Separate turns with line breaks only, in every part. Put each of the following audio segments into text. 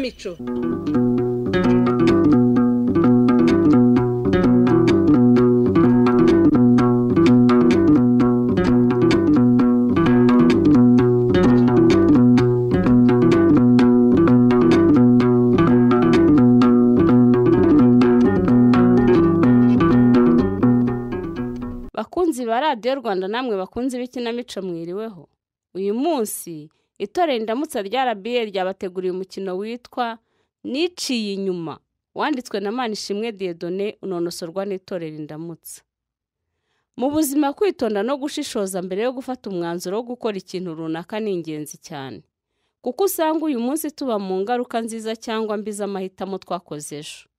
Ikinamico. Bakunzi ba Radiyo Rwanda namwe bakunzi b'ikinamico mwiriweho. Uyu munsi itorero Indamutsa rya RBA ryabateguriye umukino witwa Niciye Inyuma, wanditswe na Manishimwe Dieudonné, unonosorwa n'itorero Indamutsa. Mu buzima kwitonda no gushishoza mbere yo gufata umwanzuro wo gukora ikintu runaka ni ingenzi cyane, kuko usanga uyu munsi tuba mu ngaruka nziza cyangwa mbi z'amahitamo twakoze ejo.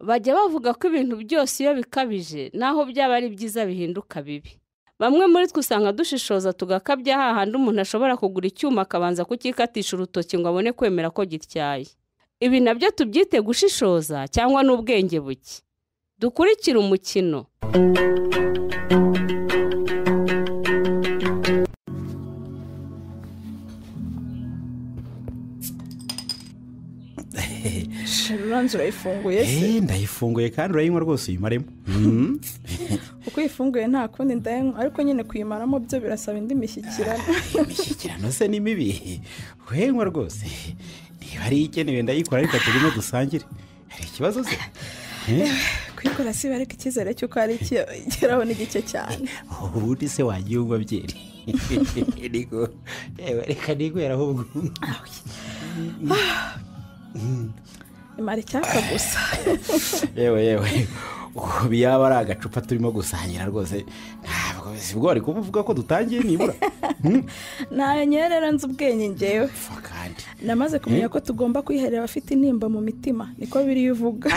Bajya bavuga ko ibintu byose iyo bikabije naho byaba ari byiza bihinduka bibi. Bamwe muri twe usanga dushishoza tugakabya hahandi umuntu ashobora kugura icyuma akabanza kukikatisha urutoki ngo abone kwemera ko gityaye. Ibi nabyo tubyite gushishoza cyangwa n'ubwenge buke. Dukurikire umukino.
Uranze urayifunguye se?
Ndayifunguye kandi urayinywa rwose uyimaremo.
Uko uyifunguye nta kundi ndayinywa, ariko nyine kuyimaramo byo birasaba indi mishyikirano.
Imishyikirano se ni mibi? Wenywa rwose. Niba ari ikenewe ndayikora, ariko turimo dusangire. Hari ikibazo se?
Kuyikora si ariko icyizere cy'uko ari ikigeraho n'igice cyane.
Ubundi se wagiye unywa byeri? Niko reka nigwera ahubwo.
Imara icyaka gusa.
Yewe ubu yaba ari agacupa turimo gusangira rwose, ntabwo sibwo wari kuvuga ko dutangiye nibura.
Ntayo nyerera nzi ubwenge ngewe.
Kandi
namaze kumenya ko tugomba kwiherera abafite intimba mu mitima, niko biri uvuga.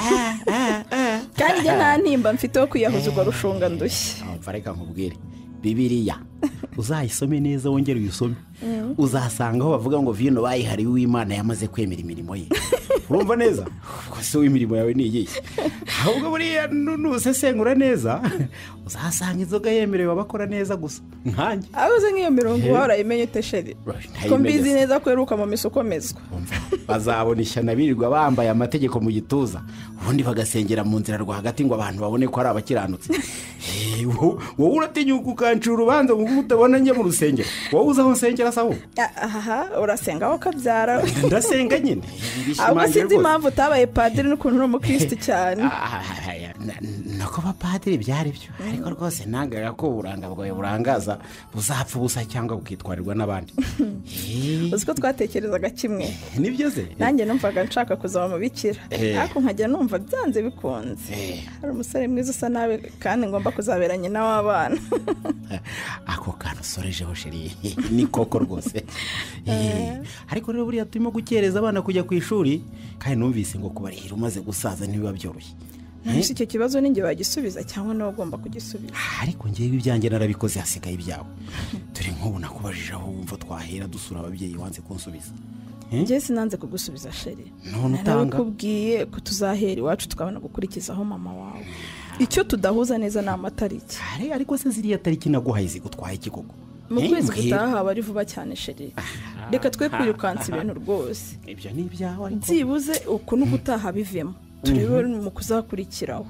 Kandi njye nta ntimba mfite wo kwiyahuza urwo rushunga ndushye.
Reka nkubwire, Bibiliya uzayisome neza wongere uyisome, uzasanga aho bavuga ngo vino bayihariwe uw'Imana yamaze kwemera imirimo ye. Urumva neza? Ubwo se w'imirimo yawe ni iyihe? Ahubwo buriya nusesengura neza uzasanga inzoga yemerewe abakora neza gusa nkanjye.
Aho uzi nk'iyo mirongo uhora urayimenye ute sheri? Ko mbizi neza ko uheruka mu misa ukomezwa.
Bazabona ishyano birirwa bambaye amategeko mu gituza, ubundi bagasengera mu nzira rwagati ngo abantu babone ko ari abakiranutsi. Wowe uratinyuka ukancira urubanza ngo utabona njye mu rusengero. Wowe uzi aho nsengera sawo?
Aha, urasenga aho ukabyara.
Ndasenga nyine.
Ahubwo sinzi impamvu utabaye padiri n'ukuntu uri umukristo cyane.
Nako bapadiri byari byo, ariko rwose nangaga ko uburanga bwawe burangaza buzapfa ubusa cyangwa bukitwarirwa n'abandi.
Uzi ko twatekerezaga kimwe?
Nibyo se?
Nanjye numvaga nshaka kuzaba umubikira, ariko nkajya numva byanze bikunze. Hari umusore mwiza usa nawe kandi ngomba kuzabera nyina w'abana.
Ako kantu usorejeho sheri ni koko rwose. Ariko rero buriya turimo gukereza abana kujya ku ishuri, kandi numvise ngo kubarihira umaze gusaza ntibiba byoroshye.
Nonese icyo kibazo ninjye wagisubiza cyangwa nawe ugomba kugisubiza?
Ariko ngewe ibyanjye narabikoze, hasigaye ibyawe. Dore nk'ubu nakubajije aho wumva twahera dusura ababyeyi wanze kunsubiza.
Njye sinanze kugusubiza sheri.
None utanga?
Narakubwiye ko tuzahera iwacu tukabona gukurikizaho mama wawe. Icyo tudahuza neza ni amatariki.
Ariko se ziriya tariki naguhaye zigutwaye iki koko?
Mu kwezi gutaha haba ari vuba cyane sheri. Reka twe kwirukansa ibintu rwose.
Ibyo ni ibyawe ariko.
Byibuze uku n'ugutaha bivemo. Turebe mu kuzakurikiraho.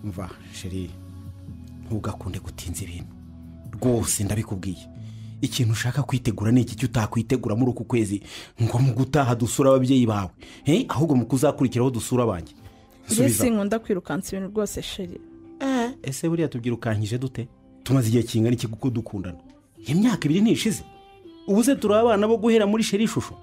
Mva sheri, ntugakunde gutinza ibintu rwose, ndabikubwiye. Ikintu ushaka kwitegura ni iki cyo utakwitegura muri uku kwezi ngo mu gutaha dusura ababyeyi bawe, ahubwo mu kuzakurikiraho dusura abanjye.
Subiza. Sinkunda kwirukansa ibintu rwose sheri.
Ese buriya tubyirukankije dute? Tumaze igihe kingana iki kuko dukundana? Imyaka 2 ntishize. Ubu se turi abana bo guhera muri sheri ishusho?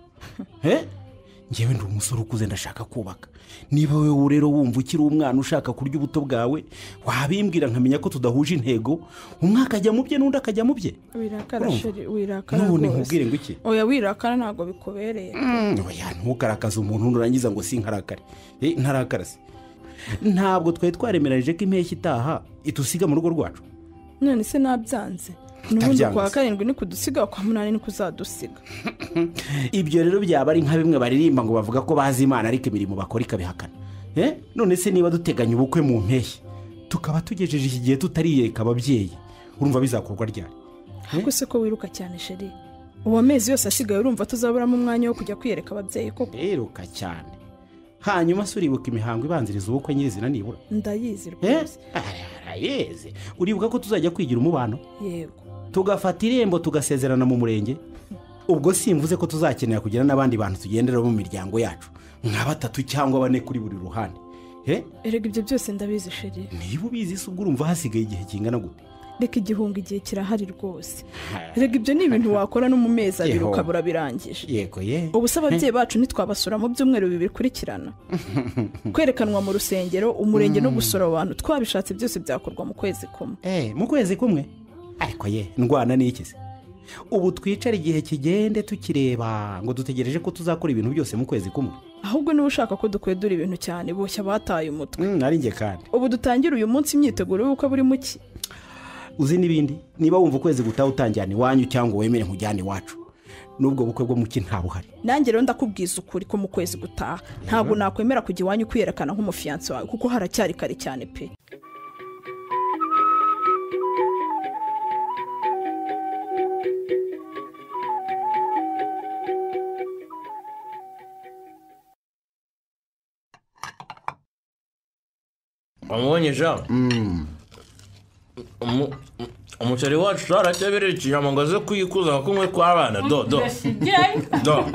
Ngewe ndi umusore ukuze ndashaka kubaka. Niba wowe rero wumva ukiri umwana ushaka kurya ubuto bwawe, wabimbwira nkamenya ko tudahuje intego, umwe akajya mu bye n'undi akajya mu bye.
Wirakara sheri, wirakara rwose.
None nkubwire ngo iki?
Oya wirakara ntabwo bikubereye.
Oya ntukarakaza umuntu nurangiza ngo sinkarakare. Ntarakara se. Ntabwo twari twaremeranyije ko impeshyi itaha itusiga mu rugo rwacu.
None se nabyanze? N'ubundi kwa 7 ni kudusiga, kwa 8 ni kuzadusiga.
Ibyo rero byaba ari nka bimwe baririmba ngo bavuga ko bazi Imana ariko imirimo bakora ikabihakana. None se niba duteganya ubukwe mu mpeshyi tukaba tugejeje iki gihe tutariyeka ababyeyi, urumva bizakorwa ryari?
Ariko se ko wiruka cyane sheri? Uwo mezi yose asigaye urumva tuzaburamo umwanya wo kujya kwiyereka ababyeyi koko.
Eruka cyane. Hanyuma se uribuka imihango ibanziriza ubukwe nyirizina nibura?
Ndayizi rwose.
Arayizi. Uribuka ko tuzajya kwigira umubano?
Yego.
Tugafata irembo tugasezerana mu murenge. Ubwo simvuze ko tuzakenera kugira n'abandi bantu tugendera mu miryango yacu, nka batatu cyangwa bane kuri buri ruhande.
Erega ibyo byose ndabizi sheri.
Niba ubizi se ubwo urumva hasigaye igihe kingana gute?
Reka igihunga igihe kirahari rwose. Erega ibyo ni ibintu wakora no mu mezi abiri ukabura birangije.
Yego ye.
Ubu se ababyeyi bacu ntitwabasura mu byumweru bibiri bikurikirana. Kwerekanwa mu rusengero, umurenge no gusura abantu twabishatse byose byakorwa mu kwezi kumwe.
Mu kwezi kumwe? Ariko ye, ndwana n'iki se? Ubu twicara igihe kigende tukireba ngo dutegereje ko tuzakora ibintu byose mu kwezi kumwe.
Ahubwo niba ushaka ko dukwedura ibintu cyane boshya bataye umutwe.
Nari nge kandi.
Ubu dutangira uyu munsi imyiteguro y'uko buri muki.
Uzi n'ibindi, niba wumva ukwezi gutaha utanjyana iwanyu cyangwa wemere nkujyane iwacu, nubwo bukwe bwo muki nta buhari.
Nanjye rero ndakubwiza ukuri ko mu kwezi gutaha ntabwo nakwemera kujya iwanyu kwiyerekana nk'umufiyanse wawe, kuko haracyari kare cyane pe.
Wamubonye Jean? Umuceri wacu aracyabirira ikinyama ngo aze kuyikuza kumwe kw'abana do do do.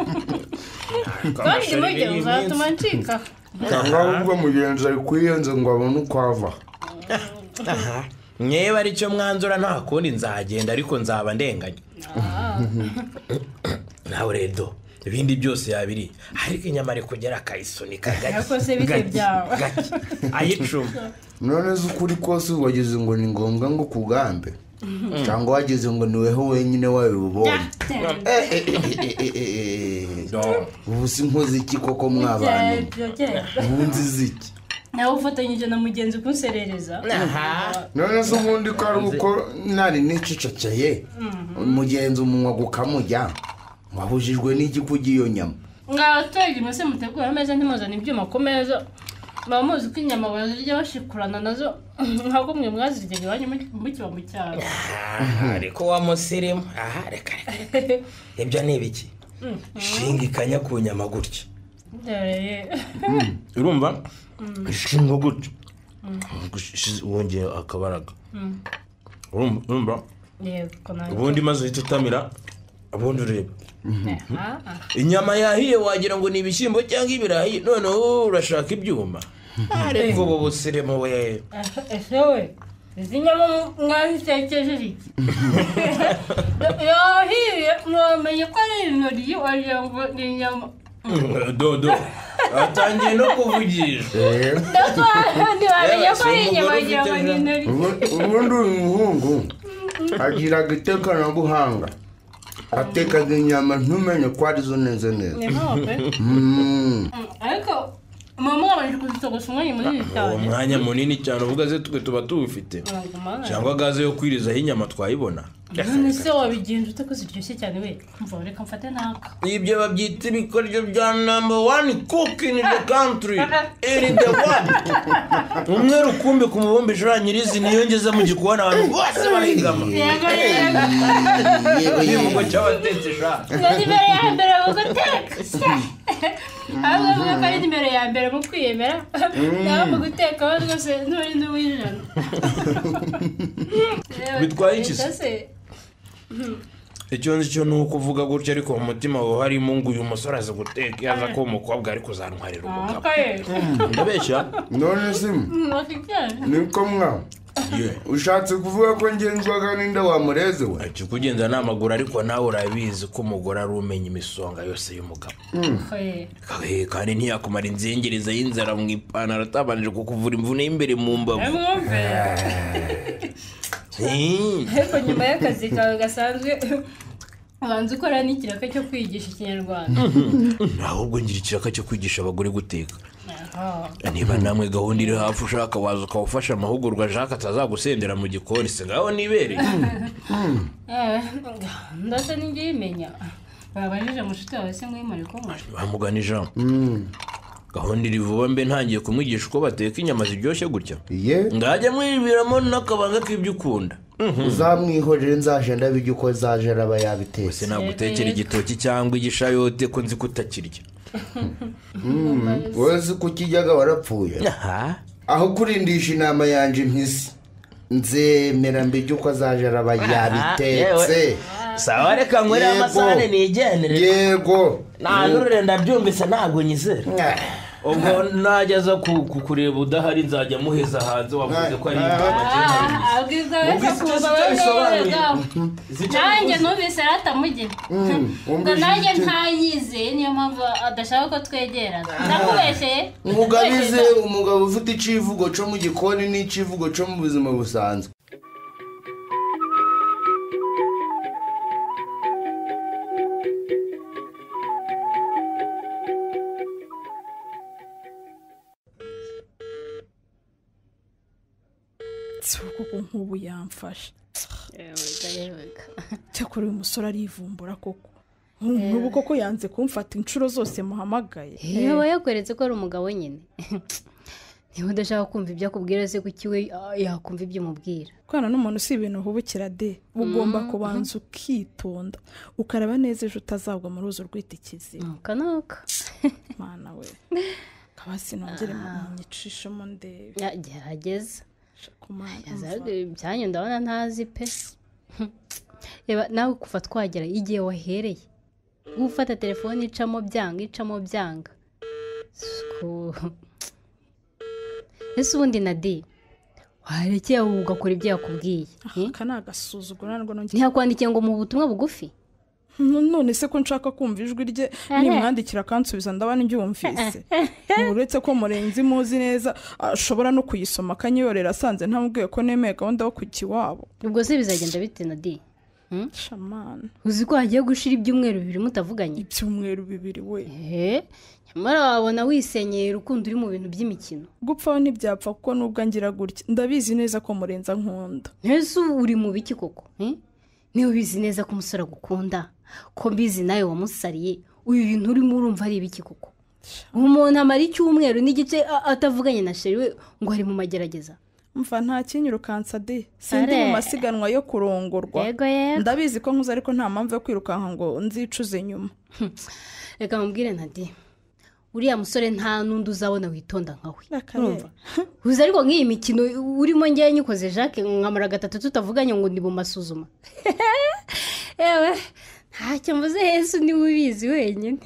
Kandi mujye uzatuma ncika.
Cyangwa ahubwo mugenzi ari kwiyenza ngo abone uko ava.
Niba ari cyo mwanzura nta kundi nzagenda, ariko nzaba ndenganya. Nawe redo ibindi byose yabiri, ariko inyama ari kugera akayisunika gake.
Yakoze bite byawe
ayicuma.
None se ukuri kose wagize ngo ni ngombwa ngo kugambe, cyangwa wagize ngo ni weho wenyine wabibonye? Ubu si nkoze iki koko mw'abantu? Ubu nzize iki?
Nawe ufatanyije na mugenzi kunserereza.
None se ubundi ko ari uko nari nicecekeye mugenzi umunwa gukamujya, wabujijwe n'iki kurya iyo nyama?
Mwabaturage mwese mutegura ameza ntimuzane ibyuma ku meza. Muba muzi ko inyama bazirya bashikurana nazo ntabwo mwe mwaziryaga iwanyu mukiba mu cyaro.
Ariko wa musirimu, aha reka reka. Ibyo ni ibiki? Shinga ikanya ku nyama gutya. Urumva? Shinga gutya. Wongeye akabaraga. Urumva? Ubundi maze uhita utamira, ubundi ureba. Inyama yahiye wagira ngo ni ibishyimbo cyangwa ibirayi, noneho urashaka ibyuma. Ariko ubu busirimu we.
Ese we, izi nyama mwazitekereje iki? Yahiye mwamenye ko ari intoryi wagira ngo ni inyama.
Dodo atangiye no kuvugisha.
Ntiwamenye ko ari inyama wagira ngo ni intoryi.
Ubundi uyu muhungu agiraga itekanabuhanga, atekaga inyama ntumenye ko arizo neza neza.
Ariko mama wabanje kuzitogosa umwanya munini cyane.
Uwo mwanya munini cyane uvuga se twe tuba tuwufite, cyangwa gaze yo kwirizaho inyama twayibona.
None se wabigenza ute ko ziryoshye cyane we? Mva reka mfate naka.
Ibyo babyita ibikoryo bya number 1 cook in the country, in the world. Umwe rukumbi ku mubumbe ijura nyirizi niyo ngeze mu gikoni abantu bose barigama.
Yego yego.
Yego cy'abatetse sha.
Nimero ya mbere mu guteka. Ahubwo avuga ko ari nimero ya mbere mu kwiyemera, naho mu guteka ho rwose nturi n'uw'ijana.
Bitwaye iki se? Icyo nzi cyo ni uko uvuga gutya, ariko mu mutima wawe harimo ngo uyu musore azi guteka, yaza ko umukobwa ari kuzantwarira umugabo. Ndabeshya?
None se niko mwa ushatse kuvuga ko ngenzwaga n'inda wamureze we?
Ikikugenza ni amaguru, ariko nawe urabizi ko umugore ari umenya imisonga yose y'umugabo. Kandi ntiyakumara inzingirizo y'inzara mu ipantaro atabanje kukuvura imvune y'imbere mu mbavu.
Ariko nyuma y'akazi kawe gasanzwe ubanza ukora n'ikiraka cyo kwigisha ikinyarwanda.
Ahubwo ngira ikiraka cyo kwigisha abagore guteka. Niba namwe gahunda iri hafi ushaka waza ukawufasha amahugurwa Jacques atazagusendera mu gikoni, se ngaho nibereye.
Ndasa n'ingiyimenya. Babajije mushuti wawe se mwimare ko
bamugana ijambo. Gahunda iri vuba mbe ntangiye kumwigisha uko bateka inyama ziryoshye gutya. Ndajya mwibiramo n'akabanga k'ibyo ukunda.
Uzamwihorere nzaje ndabijya uko zaje araba yabitetse.
Nagutekera igitoki cyangwa igishayote ko nzi kutakirya.
Wowe uzi ko ukijyaga warapfuye. Aho kurindisha inama yanjye impyisi nzemera mbijya uko azaje araba yabitetse.
Sawa reka nywere amasahane nigendere.
Yego.
Nta ndabyumvise ntabwo nyizera. Ubwo najyaza kukureba udahari nzajya muheza hanze wavuze ko ari
nanjye numvise aratamugira ngo nanjye ntanyizeye niyo mpamvu adashaka ko twegerana. Ndakubeshyeye
mugabize umugabo ufite icivugo cyo mu gikoni n'icivugo cyo mu buzima busanzwe.
Kuko nk'ubu yamfashe. Cyakora uyu musore arivumbura koko. N'ubu koko yanze kumfata inshuro zose muhamagaye.
Yaba yakweretse ko ari umugabo nyine. Niba udashaka kumva ibyo akubwira se kuki we yakumva ibyo umubwira?
Kwana n'umuntu si ibintu uhubukira de. Ugomba kubanza ukitonda ukaraba neza ejo utazagwa mu ruzi rw'itikizi.
Nuka.
Mana we. Kabasi nongere munyicishemo ndebe.
Gerageza. Ibyanyu ndabona ntazi pe. Reba nawe kuva twagera igihe wahereye ufata telefone icamo byanga. Ese ubundi Nadi warekeye ugakora ibyo yakubwiye?
Aka ni agasuzuguro ntabwo nongeye.
Ntiyakwandikiye ngo mu butumwa bugufi?
None se ko nshaka kumva ijwi rye nimwandikira akansubiza ndabona ndyumvise. Uretse ko Murenzi muzi neza ashobora no kuyisoma akanyiyorera asanze ntamubwiye ko nemeye gahunda yo kujya iwabo.
Ubwo se bizagenda bite Nadi?
Shamana.
Uzi ko hagiye gushira ibyumweru bibiri mutavuganye?
Ibyumweru bibiri we.
Nyamara wabona wisenyeye urukundo uri mu bintu by'imikino.
Gupfaho ntibyapfa kuko nubwo ngira gutya ndabizi neza ko Murenzi ankunda.
Ese uri mu biki koko? Niba ubizi neza ko umusore agukunda, ko mbizi nawe wamusariye, uyu bintu urimo urumva ari ibiki koko? Umuntu amara icyumweru n'igice atavuganye na sheri we ngo ari mu magerageza.
Mva nta kinyirukansa de. Sindi mu masiganwa yo kurongorwa. Ndabizi ko nkuze ariko nta mpamvu yo kwirukanka ngo nzicuze nyuma.
Reka mubwire Nadi, uriya musore nta n'undi uzabona witonda nkawe. Urumva? Uzi ariko nk'iyi mikino urimo ngewe nyikoze Jacques nkamara gatatu tutavuganye ngo ndi mu masuzuma. Ewe ntacyo mvuze Yesu niwe ubizi wenyine.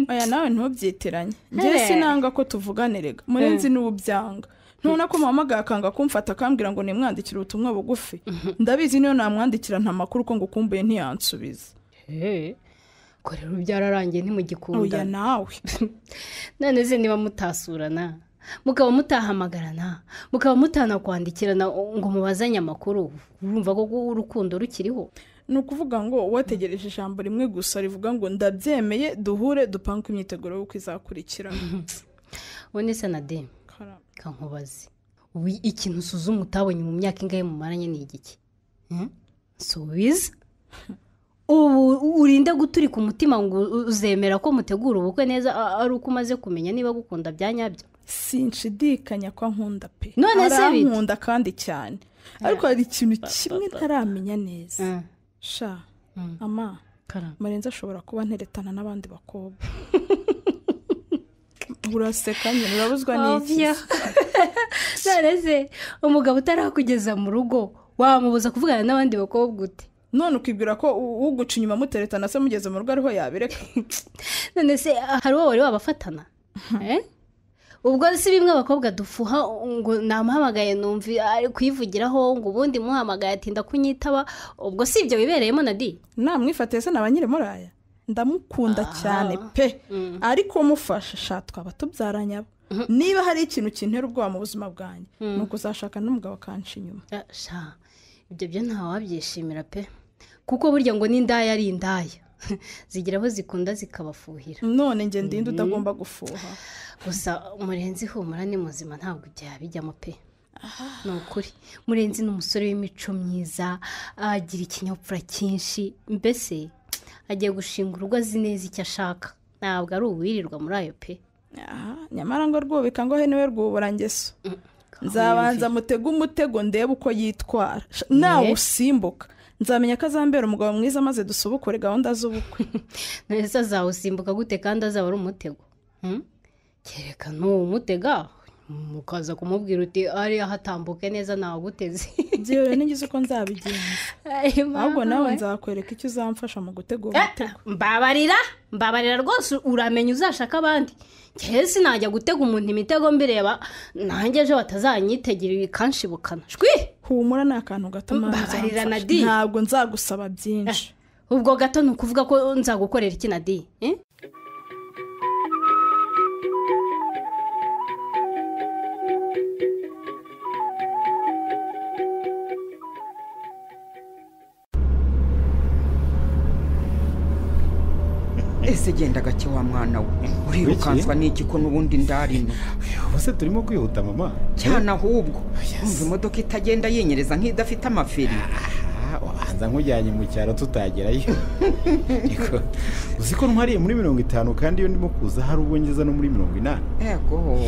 Oya nawe ntubyitiranye. Ngewe sinanga ko tuvugane rega. Murenzi niwe ubyanga. Ntubona ko muhamagaye akanga kumfata akambwira ngo nimwandikire ubutumwa bugufi. Ndabizi niyo namwandikira nta makuru ko ngo ukumbuye ntiyansubiza.
Ko rero byararangiye ntimugikunda.
Oya nawe.
None se niba mutasurana, mukaba mutahamagarana, mukaba mutanakwandikirana ngo mubazanye amakuru, urumva ko urukundo rukiriho?
Ni ukuvuga ngo wategereje ijambo rimwe gusa rivuga ngo ndabyemeye duhure dupange imyiteguro y'uko izakurikirana.
Ubundi se Nadi, kankubaze, ubu ikintu usuzuma utabonye mu myaka ingahe mumaranye ni igiki? Subiza. Ubu urinde guturika umutima ngo uzemera ko mutegura ubukwe neza ari uko umaze kumenya niba gukunda bya nyabyo?
Sinshidikanya ko nkunda pe.
None se bite?
Arankunda kandi cyane. Ariko hari ikintu kimwe ntaramenya neza. Sha, ama, Murenzi ashobora kuba nteretana n'abandi bakobwa. Uraseka nyine urabuzwa n'iki?
None se umugabo utarakugeza mu rugo wamubuza kuvugana n'abandi bakobwa ute?
None ukibwira ko uguca inyuma muteretana se mugeze mu rugo ariho yabireka?
None se hari uwo wari wabafatana? Ubwo si bimwe abakobwa dufuha ngo namuhamagaye numva ari kwivugiraho ngo ubundi muhamagaye atinda kunyitaba, ubwo si ibyo bibereyemo Nadi?
Namwifatiye se naba nyiri muraya. Ndamukunda cyane pe. Ariko mufasha sha twaba tubyaranye abo. Niba hari ikintu kintera ubwoba mu buzima bwanjye ni ukuzashaka n'umugabo akanca inyuma.
Sha ibyo byo ntawe wabyishimira pe. Kuko burya ngo n'indaya ari indaya. Zigira abo zikunda zikabafuhira.
None nge ndinde utagomba gufuha.
Gusa Murenzi humura ni muzima ntabwo byabijyamo pe. Ni ukuri Murenzi ni umusore w'imico myiza, agira ikinyabupfura cyinshi, mbese agiye gushinga urugo azi neza icyo ashaka. Ntabwo ari uwirirwa muri ayo pe.
Nyamara ngo rwubika ngo he niwe rwubura ngeso. Nzabanza mutega umutego ndebe uko yitwara. Nawe usimbuka nzamenya ko azambera umugabo mwiza maze dusubukure gahunda z'ubukwe.
Nese azawusimbuka gute kandi azaba ari umutego? Kereka n'uwo mutega mukaza kumubwira uti ariya hatambuke neza nawuguteze.
Byiwe n'igize uko nzabigenza. Ahubwo nawe nzakwereka icyo uzamfasha mu gutega uwo mutego.
Mbabarira, mbabarira rwose, uramenya uzashaka abandi. Njyewe sinajya gutega umuntu imitego mbireba, nanjye ejo batazanyitegera ibikanshibukana. Shwi!
Humura ni akantu gato mama.
Mbabarira Nadi.
Ntabwo nzagusaba byinshi.
Ubwo gato ni ukuvuga ko nzagukorera iki Nadi?
Ese genda gake wa mwana we, urirukanswa n'iki ko n'ubundi ndarino?
Ubuse turimo kwihuta mama
cyane, ahubwo umva imodoka itagenda yenyereza nk'idafite amaferi.
Wabanza nkujyanye mu cyaro tutagerayo. Uzi ko ntwariye muri 50 kandi iyo ndimo kuza hari ubwo ngeza no muri 80.
Yego,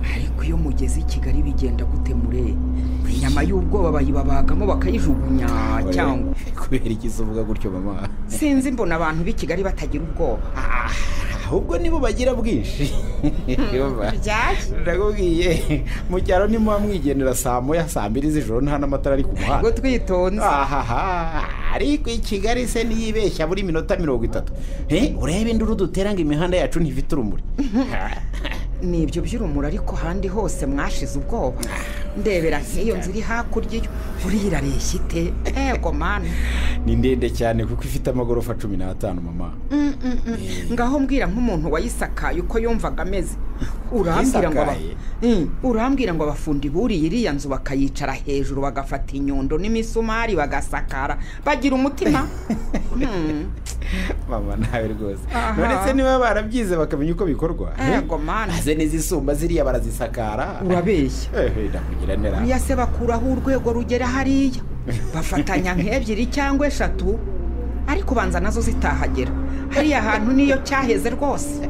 ariko iyo mugeze i Kigali bigenda gute mure? Inyama y'ubwoba bayibabagamo bakayijugunya cyangwa
kubera iki uvuga gutyo mama?
Sinzi, mbona abantu b'i Kigali batagira ubwoba.
Ahubwo nibo bagira bwinshi. Ndakubwiye mu cyaro ni muba mwigendera saa 1 saa 2 z'ijoro nta n'amatara ari ku muhanda.
Ngo twitonze.
Ariko i Kigali se niyibeshya buri minota 30. Urebe induru dutera ngo imihanda yacu ntifite urumuri.
Nibyo by'urumuri, ariko handi hose mwashize ubwoba. Ndebera nk'iyo nzu iri hakurya iyo uriya irareshya ite? Ego mana,
ni ndende cyane kuko ifite amagorofa 15 mama.
Ngaho mbwira nk'umuntu wayisakaye uko yumvaga ameze. Urambwira ngo abafundi buriye iriya nzu bakayicara hejuru bagafata inyundo n'imisumari bagasakara bagira umutima.
Mama nawe rwose, none se niba barabyize bakamenya uko bikorwa?
Ego mana,
maze n'izisumba ziriya barazisakara.
Urabeshya.
Ndakugira nera.
Uriya se bakuraho urwego rugera hariya bafatanya nk'ebyiri cyangwa 3, ariko banza nazo zitahagera hariya hantu niyo cyaheze rwose.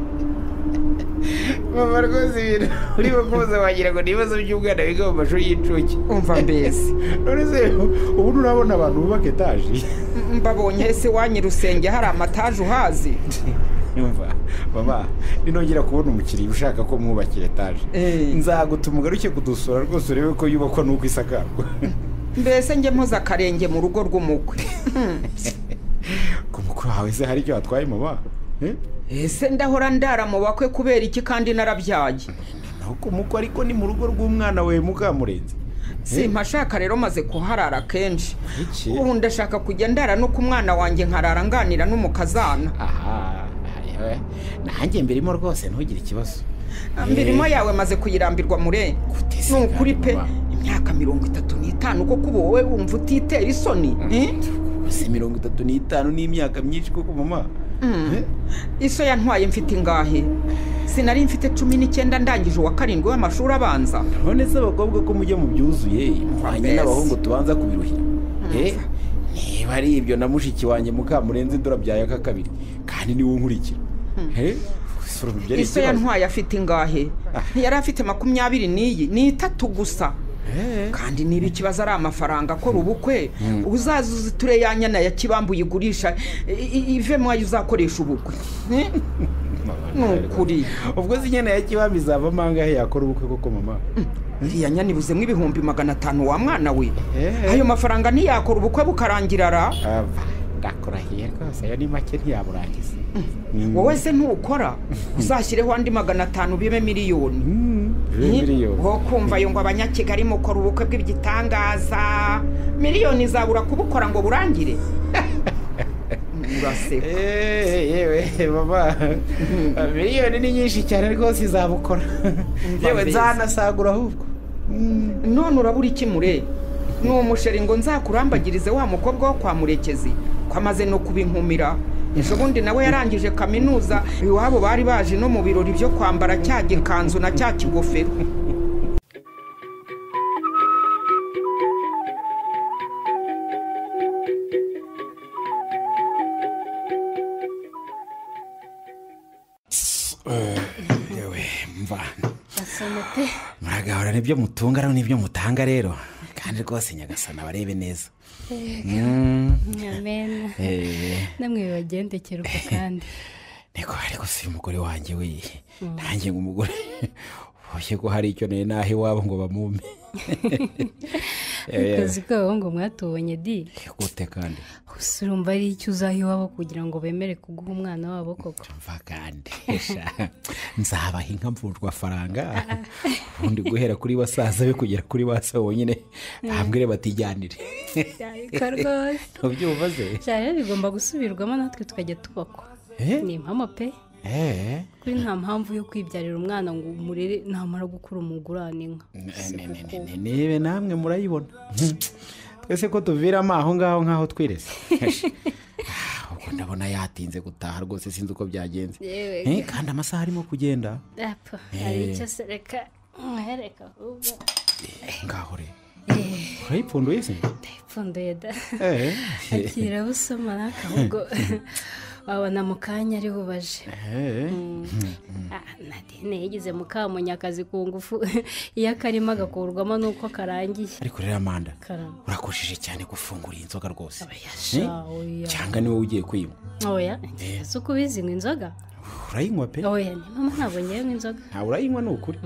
Mama rwose ibintu urimo kubuza wagira ngo ni ibibazo by'umwana wiga mu mashuri y'incuke.
Umva mbese.
None se ubu nurabona abantu bubaka etaje?
Mbabonye ese wanyirusenge hari amataje uhazi?
Umva mama, ninongera kubona umukiriya ushaka ko mwubakira etaje nzagutuma ugaruke kudusura rwose urebe ko yubakwa n'uko isakarwa.
Mbese njye mpoza akarenge mu rugo rw'umukwe.
Ku mukwe wawe se hari icyo watwaye mama?
Ese ndahora ndara mu bakwe kubera iki kandi narabyaye?
Naho umukwe ariko ni mu rugo rw'umwana we Mukamurenzi.
Simpashaka rero maze kuharara kenshi. Ubu ndashaka kujya ndara no ku mwana wanjye nkarara nganira n'umukazana.
Aha, nanjye mbirimo rwose ntugire ikibazo.
Mbirimo yawe maze kuyirambirwa mure. Ni ukuri pe, imyaka 35 koko ubu wowe wumva utitera isoni?
Si 35 ni imyaka myinshi koko mama.
Iso yantwaye mfite ingahe? Sinari mfite 19 ndangije uwa 7 w'amashuri abanza.
None se abakobwa ko mujya mu byuzuye muhanye n'abahungu tubanza kubiruhira? Niba ari ibyo na mushiki wanjye Mukamurenzi ndurabyaye aka kabiri kandi niwe unkurikira.
Iso yantwaye afite ingahe? Ntiyari afite 20 n'iyi ni 3 gusa. Kandi niba ikibazo ari amafaranga akora ubukwe, uzaza uziture ya nyana ya Kibambu uyigurisha ivemo ayo uzakoresha ubukwe. Nukuri
ubwo se inyana ya Kibambu izavamo angahe yakora ubukwe koko mama?
Iriya nyana ibuzemo 500,000 wa mwana we. Ayo mafaranga ntiyakora ubukwe bukarangira ra?
Ndakurahiye rwose ayo ni make ntiyaburangiza.
Wowe se ntukora uzashyireho andi 500 bibe miliyoni. Wo kumva yo ngo abanyakigali mukora ubukwe bw'igitangaza, miliyoni zabura kubukora ngo burangire. Uraseka.
Yewe mama, miliyoni ni nyinshi cyane rwose izabukora. Yewe nzanasagura ahubwo.
None urabura iki mure? Ni umusheri ngo nzakurambagirize wa mukobwa wo kwa Murekezi ko amaze no kubinkumira. Ejo bundi nawe yarangije kaminuza, iwabo bari baje no mu birori byo kwambara cya gikanzu na cya kigofero.
Yewe mva
Usome pe.
Muragahora nibyo mutunga rero nibyo mutanga rero. Kandi rwose Nyagasana barebe neza.
Amen. Namwe bibagendekera uko kandi.
Niko ariko si umugore wanjye we. Nanjye ngo umugore oye ko hari icyo nari nahe wabo ngo bamume.
Akazi kabo ngo mwatubonye di.
Gute kandi?
Urumva ari icyo uzaha iwabo kugira ngo bemere kuguha umwana wabo koko.
Mva kandi nzabaha inka mvunjwa faranga ubundi guhera kuri basaza be kugera kuri basa bonyine bambwire batijyanire.
Ariko rwose
ntubyumva se?
Cyane bigomba gusubirwamo natwe tukajya tubakwa. Ni impamo pe. Kuri nta mpamvu yo kwibyarira umwana ngo umurere namara gukura umugurane inka.
Nibe namwe murayibona. Twese ko tuviramo aho ngaho nkaho twirese. Ubwo ndabona yatinze gutaha rwose sinzi uko byagenze. Kandi amasaha arimo kugenda.
Apfa, hari icyo se reka mwereka ahubwo.
Ngaho re. Urayipfunduye se?
Ndayipfunduye da. Akira busoma nakahubwo. Wabona mu kanya ari bubaje. Nadine yigize mukamunyakazi ku ngufu iyo akarima agakurwamo nuko karangiye.
Ariko rero Amanda urakoshije cyane gufungura inzoga rwose. Cyangwa niwe ugiye kuyinywa?
Oya, ese uko ubizi ngo inzoga?
Urayinywa pe?
Oya, ni mama ntabwo ngiye inzoga.
Nta urayinywa ni ukuri.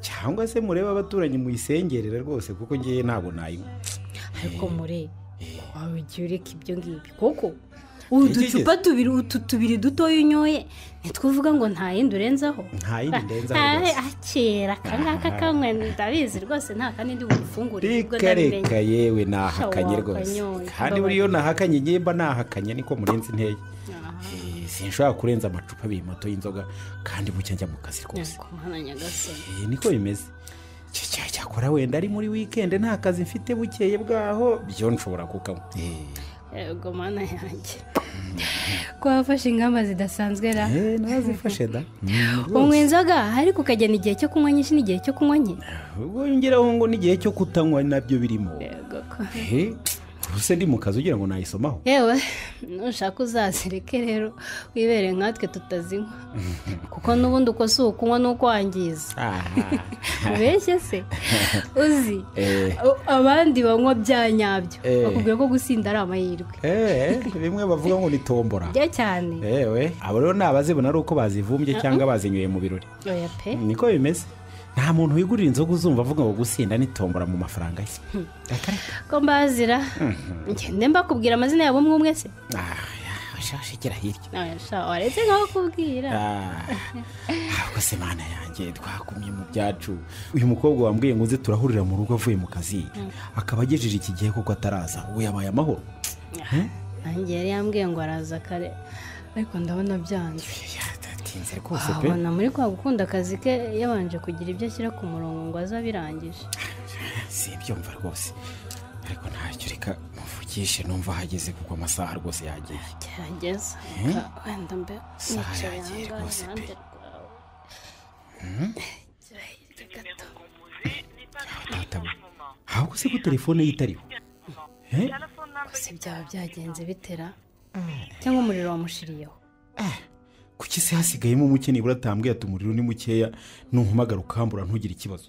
Cyangwa se murebe abaturanyi muyisengerera rwose kuko ngiye ntabwo nayinywa.
Ariko mure wawe ugiye ureka ibyo ngibyo koko? Uducupa tubiri utu tubiri dutoya unyoye ntitwuvuga ngo nta yindi urenzaho.
Nta yindi ndenzaho rwose.
Akera akangaka kamwe ndabizi rwose nta kandi ndi bugufungure
ubwo ndabimenye. Reka yewe nahakanye rwose. Kandi buriyo nahakanye ngiye mba nahakanye niko murenze inteye. Sinshobora kurenza amacupa abiri mato y'inzoga kandi bucya njya mu kazi rwose. Niko bimeze. Cyakora wenda ari muri weekend nta kazi mfite bukeye bwaho byo nshobora kukanywa.
Ego mana yanjye. Ko wafashe ingamba zidasanzwe ra?
Nazifashe da.
Unywa inzoga ariko ukagena igihe cyo kunywa nyinshi n'igihe cyo kunywa nke.
Ubwo yongeraho ngo n'igihe cyo kutanywa nabyo birimo.
Yego ko.
Ubuse ndi mu kazi ugira ngo nayisomaho.
Yewe nushaka uzazireke rero wibere nkatwe tutazinywa. Kuko n'ubundi uko si ukunywa nuko wangiza. Ubeshye se? Uzi abandi banywa bya nyabyo bakubwira ko gusinda ari amahirwe.
Bimwe bavuga ngo ni tombora.
Bya cyane.
Ewe abo rero nabazibona ari uko bazivumbye cyangwa bazinyweye mu birori.
Oya pe.
Niko bimeze. Nta muntu wigurira inzoga uzumva avuga ngo gusinda ni tombora mu mafaranga ye.
Ko mbazira ngende mbakubwira amazina yabo umwe umwe se?
Shashikira hirya.
Oya sha waretse nkaho kubwira.
Ahubwo se mana yanjye twakumye mu byacu. Uyu mukobwa wambwiye ngo nze turahurira mu rugo avuye mu kazi. Akaba agejeje iki gihe koko ataraza. Ubu yabaye amahoro.
Nanjye yari yambwiye ngo araza kare ariko ndabona byanze.
Yatinze rwose pe.
Abona muri kwa gukunda akazi ke yabanje kugira ibyo ashyira ku murongo ngo azabirangije.
Si ibyumva rwose. Ariko ntacyo reka muvugishe numva hageze kuko amasaha rwose yagiye.
Gerageza. Wenda mbe
nicaye rwose pe. Ahubwo se ko telefone yitariho?
Gusa byaba byagenze bitera cyangwa umuriro wamushiriyeho.
Kuki se hasigayemo umuke nibura atambwiye ati umuriro ni mukeya ntumpamagara ukambura ntugire ikibazo?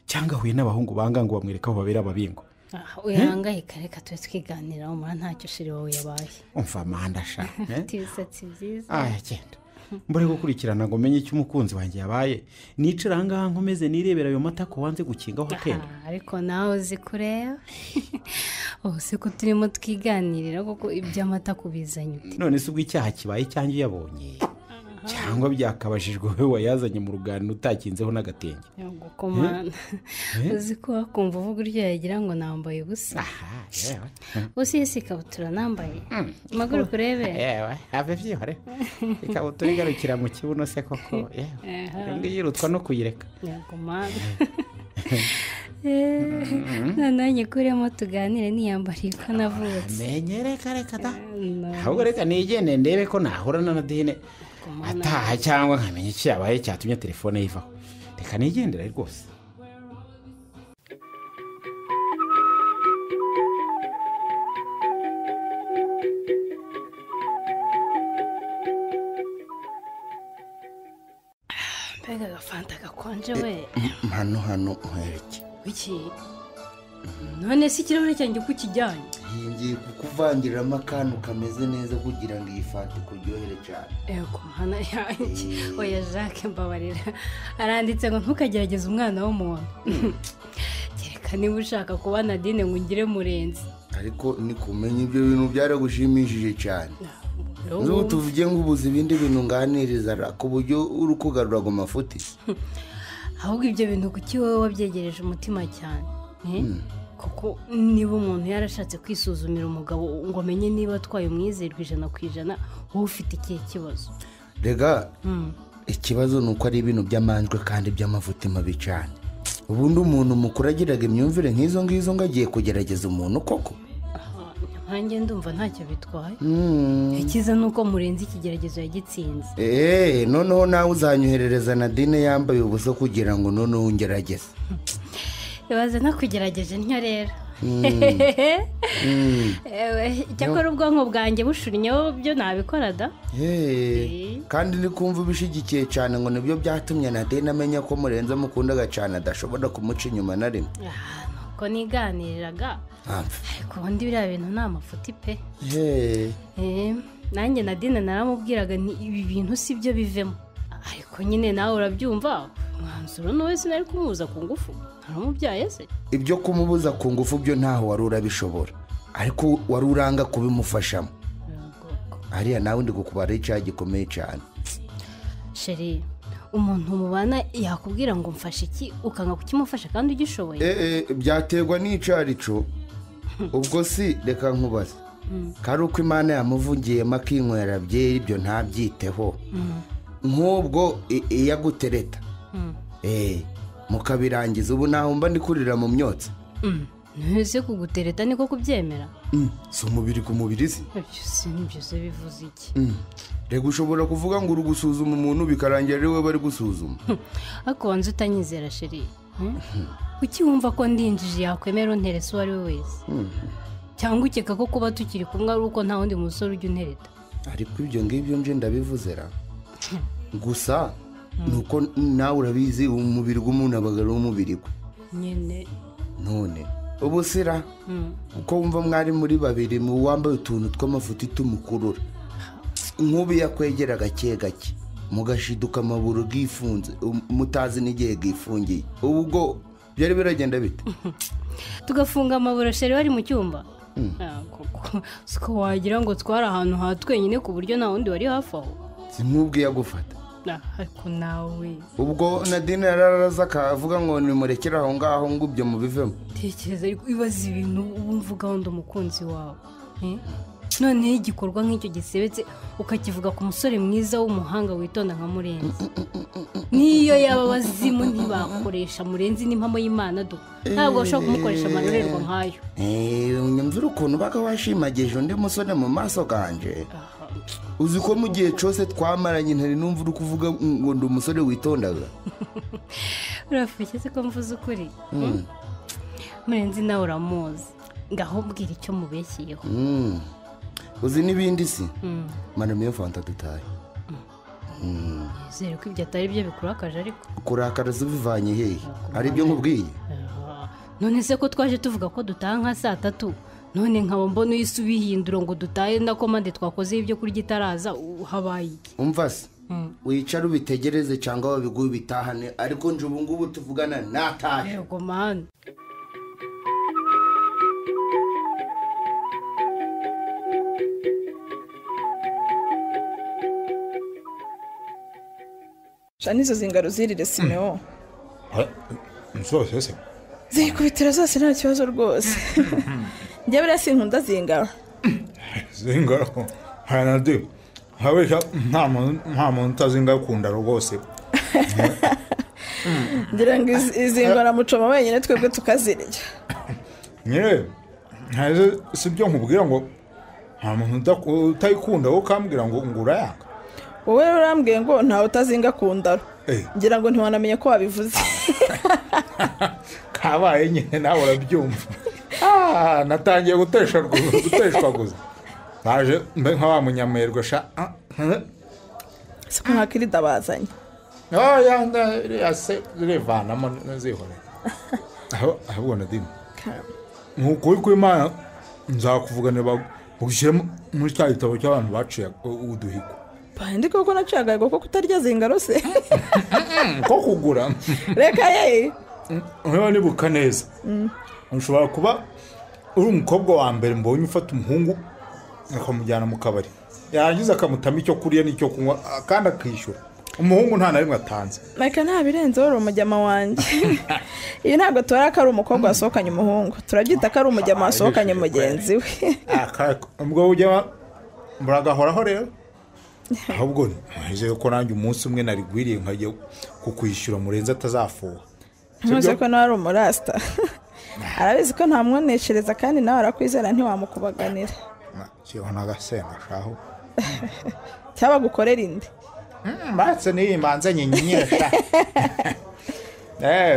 Cyangwa ahuye n'abahungu banga ngo bamwereka aho babera ababingo.
Uyahangayika reka tube twiganira umura ntacyo shiri wowe yabaye.
Umva manda sha.
Ufite ibisatsi byiza.
Genda. Mbure gukurikirana ngo menye icyo umukunzi wanjye yabaye. Nicara aha ngaha nkomeze nirebera ayo mata ko wanze gukingaho akenda.
Ariko nawe uzi kureba. Ubu ko turimo twiganirira kuko iby'amata kubizanye ute.
None se ubwo icyaha kibaye cyangwa uyabonye? Cyangwa byakabajijwe wowe wayazanye mu ruganiro utakinzeho n'agatenge.
Komana. Uzi ko wakumva uvuga uryo yagira ngo nambaye ubusa.
Yewe.
Usi isi ikabutura nambaye. Maguru kurebe.
Yewe, have byihore. Ikabutura igarukira mu kibuno se koko. Yewe. Ngi yirutwa no kuyireka.
Komana. Nananye kuremo tuganire niyambariye ko navutse.
Menyere kare kada. Ahubwo reka nigende ndebe ko nahura na Nadine. Ataha cyangwa nkamenya icyo yabaye cyatumye telefone yivaho. Reka nigendera rwose.
Mbega Agafanta gakonje we.
Hano hano nkwereke.
Wiki. None se ikirahure cyanjye kukijyanye?
Ngiye kukuvangiramo akantu kameze neza kugira ngo iyi fanta ikuryohere cyane.
Ego mana yanjye. Oya Jacques mbabarira. Aranditse ngo ntukagerageze umwana w'umuntu. Kereka niba ushaka kuba Nadine ngo ungire Murenzi.
Ariko ni kumenya ibyo bintu byaragushimishije cyane. Nzubu tuvuge ngo ubuze ibindi bintu nganiriza ku buryo uri kugarura ngo mafuti.
Ahubwo ibyo bintu kuki wowe wabyegereje umutima cyane? Kuko niba umuntu yarashatse kwisuzumira umugabo ngo amenye niba atwaye umwizerwa 100% wowe ufite ikihe kibazo?
Rega ikibazo ni uko ari ibintu by'amanjwe kandi by'amafuti mabi cyane. Ubundi umuntu mukuru agiraga imyumvire nk'izo ngizo ngo agiye kugerageza umuntu koko.
Nkanjye ndumva ntacyo bitwaye. Ikiza nuko Murenzi ikigeragezo yagitsinze.
Noneho nawe uzanyoherereza Nadine yambaye ubusa kugira ngo noneho ungerageze.
Ibaze nakugerageje ntyo rero. Icyakora ubwonko bwanjye bushunnyeho byo nabikora da.
Kandi ni kumva ubishigikiye cyane ngo nibyo byatumye Nadine amenya ko Murenzi amukundaga cyane adashobora kumuca inyuma na rimwe.
Nuko niganiriraga. Ariko ubundi biriya bintu ni amafuti pe. Nanjye Nadine naramubwiraga nti ibi bintu si byo bivemo. Ariko nyine nawe urabyumva umwanzuro nawe sinari kumubuza ku ngufu. Naramubyaye se.
Ibyo kumubuza ku ngufu byo ntaho wari urabishobora. Ariko wari uranga kubimufashamo. Ariya nawe ndi gukubara icyaha gikomeye cyane.
Sheri, umuntu mubana yakubwira ngo mfashe iki ukanga kukimufasha kandi ugishoboye.
Byaterwa n'icarico. Ubwo si reka nkubaze. Kari uko Imana yamuvugiyemo akinywera byeri ibyo ntabyiteho. Nk'ubwo iyagutereta. Mukabirangiza ubu naho mba ndi kurira mu myotsi.
Ntese kugutereta niko kubyemera.
Si umubiri ku mubiri se?
Ibyo se bivuze iki?
Rega ushobora kuvuga ngo uri gusuzuma umuntu bikarangira ari we bari gusuzuma.
Ariko wanze utanyizera sheri. Kuki wumva ko ndinjije yakwemera unterese uwo ari we wese? Cyangwa ukeka ko kuba tukiri kumwe ari uko nta wundi musore ujya untereta?
Ariko ibyo ngibyo nje ndabivuzera. Gusa nuko nawe urabizi umubiri w'umuntu abaga ari umubiri we.
Nyine.
None ubusira uko wumva mwari muri babiri mu wambaye utuntu tw'amafuti tumukurura. Nkubi yakwegera gake gake mugashiduka amaburo gifunze mutazi n'igihe gifungiye. Ubwo byari biragenda bite?
Tugafunga amaburo sheri wari mu cyumba. Koko siko wagira ngo twari ahantu ha twenyine ku buryo nta wundi wari hafi aho.
Sinkubwiye agufata.
Ariko nawe
ubwo Nadine yararaza akavuga ngo nimurekere aho ngaho ngo ibyo mubivemo.
Tekereza ariko ibaza ibintu wumvuga ngo umukunzi wawe. Noneho igikorwa nk'icyo gisebetse ukakivuga ku musore mwiza w'umuhanga witonda nka Murenzi. Niyo yaba abazimu ntibakoresha Murenzi n'impamo y'Imana do. Ntabwo bashobora kumukoresha amarorerwa nk'ayo.
Unyumvira ukuntu baga washimagije undi musore mu maso ganje. Uzi ko mu gihe cyose twamaranye ntari numva uri kuvuga ngo ndi umusore witondaga.
Urafushye se ko mvuze ukuri? Murenzi nawe uramuzi. Ngaho mbwira icyo mubeshyeho.
Uzi n'ibindi si? Manamiyo fanta dutaye.
Zero ko ibyo atari byo bikurakaje ariko.
Kurakara zubivanye hehe? Ari byo nkubwiye?
None se ko twaje tuvuga ko dutaha nka saa 3. None nkaba mbona uyisubihindura ngo dutahe na komande twakoze ibyo kurya itaraza habaye iki?
Umva se. Wicara ubitegereze cyangwa babiguhe bitahane ariko nje ubu ngubu tuvugana natahe.
Yego man.
Shanizo zingaro zirire Simeo.
Nzose se.
Zikubitira zose nta kibazo rwose. Njye buriya sinkunda zingaro.
Zingaro hanade. Habe nta muntu utazinga kunda rwose.
Ngira ngo izingara mucoma wenyine twebwe tukazirya.
Nyine ntaze sibyo nkubwira ngo nta muntu utayikunda wo kambwira ngo ngurayanga.
Wowe urambwiye ngo ntawe utazinga kundaro. Ngira ngo ntiwanamenye ko wabivuze.
Kabaye nyine nawe urabyumva. Natangiye guteshwa guza. Naje mbe nka wa munyamerwa sha.
Siko ntakiri dabazanye.
Oya ndase rivanamo nzihorera. Aho ahubwo Nadine. Nk'ukuri kw'Imana nzakuvugana bagushyire muri cya gitabo cy'abantu baciye uduhigo.
Ndi koko naciye agahigo ko kutarya zingaro se?
Ko kugura.
Reka ye.
Niba nibuka neza. Ushobora kuba uri umukobwa wa mbere mbonye ufata umuhungu akamujyana mu kabari. Yarangiza akamutama icyo kurya n'icyo kunywa kandi akishyura. Umuhungu nta na rimwe atanze.
Reka nta birenze wari umujyama wanjye. Iyo ntabwo tubara ko ari umukobwa wasohokanye umuhungu. Turabyita ko ari umujyama wasohokanye mugenzi we.
Ubwo ujya muragahoraho rero. Ahubwo nizeye ko nanjye umunsi umwe narigwiriye nkajya kukwishyura Murenzi atazafuha.
Ntuzi ko nawe ari umurasta. Arabizi ko ntamwoneshereza kandi nawe arakwizera ntiwamukubaganira.
Kiho nagasenga shaho.
Cyaba gukorera indi.
Mbatse niyimanze nyinyesha.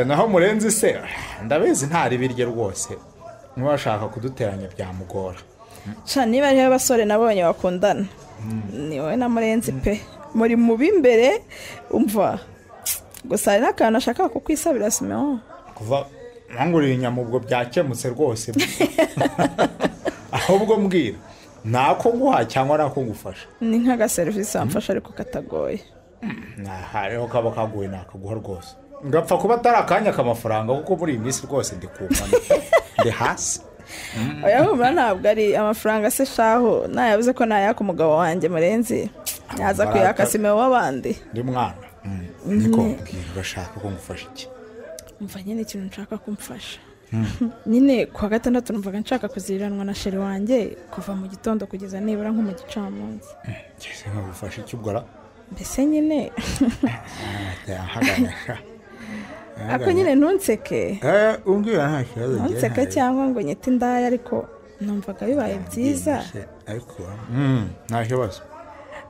Naho Murenzi se ndabizi ntari birye rwose. Niba kuduteranya byamugora.
Sha niba ari abasore nabonye bakundana. Ni wowe na Murenzi pe. Muri mu bimbere umva. Gusa hari n'akantu ashaka kukwisabira Simeon.
Kuva nkanguriye inyama ubwo byakemutse rwose. Ahubwo mbwira nako nguha cyangwa nako ngufasha.
Ni nkaga service amfasha ariko katagoye.
Hariho kaba kagoye nakaguha rwose. Ngapfa kuba atari akanya k'amafaranga kuko muri iyi minsi rwose ndi kumana. Ndi hasi.
Oya humura ntabwo ari amafaranga se shaho nayabuze ko nayaka umugabo wanjye Murenzi. Yaza kuyaka Simeon w'abandi.
Ndi mwana. Niko mbwira urashaka ko ngufasha iki?
Umva nyine ikintu nshaka kumfasha. Nyine kuwa gatandatu numvaga nshaka kuziranwa na sheri wanjye kuva mu gitondo kugeza nibura nko mu gicamunsi.
Ngeze nkagufasha iki ubwo ra?
Mbese nyine ako nyine ntunseke.
Umbwira nta kibazo.
Ntunseke cyangwa ngo nyite indaya ariko numvaga bibaye byiza.
Ariko nta kibazo.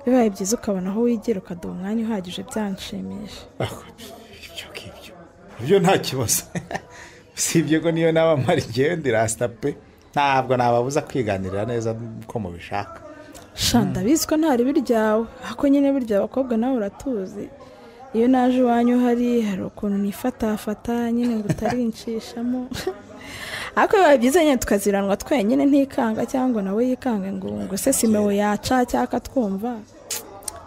Bibaye byiza ukabona aho wigira ukaduha umwanya uhagije byanshimisha.
Ibyo nta kibazo. Sibye ko niyo naba mpari ngewe ndi rasta pe. Ntabwo nababuza kwiganirira neza ko mubishaka.
Sha ndabizi ko ntari biryawe. Ako nyine burya abakobwa nawe uratuzi. Iyo naje iwanyu hari ukuntu nifatafata nyine ngo utarinshishamo. Ariko bibaye byiza nyine tukaziranwa twenyine ntikanga cyangwa nawe yikange ngo se Simeon yaca cyaka twumva.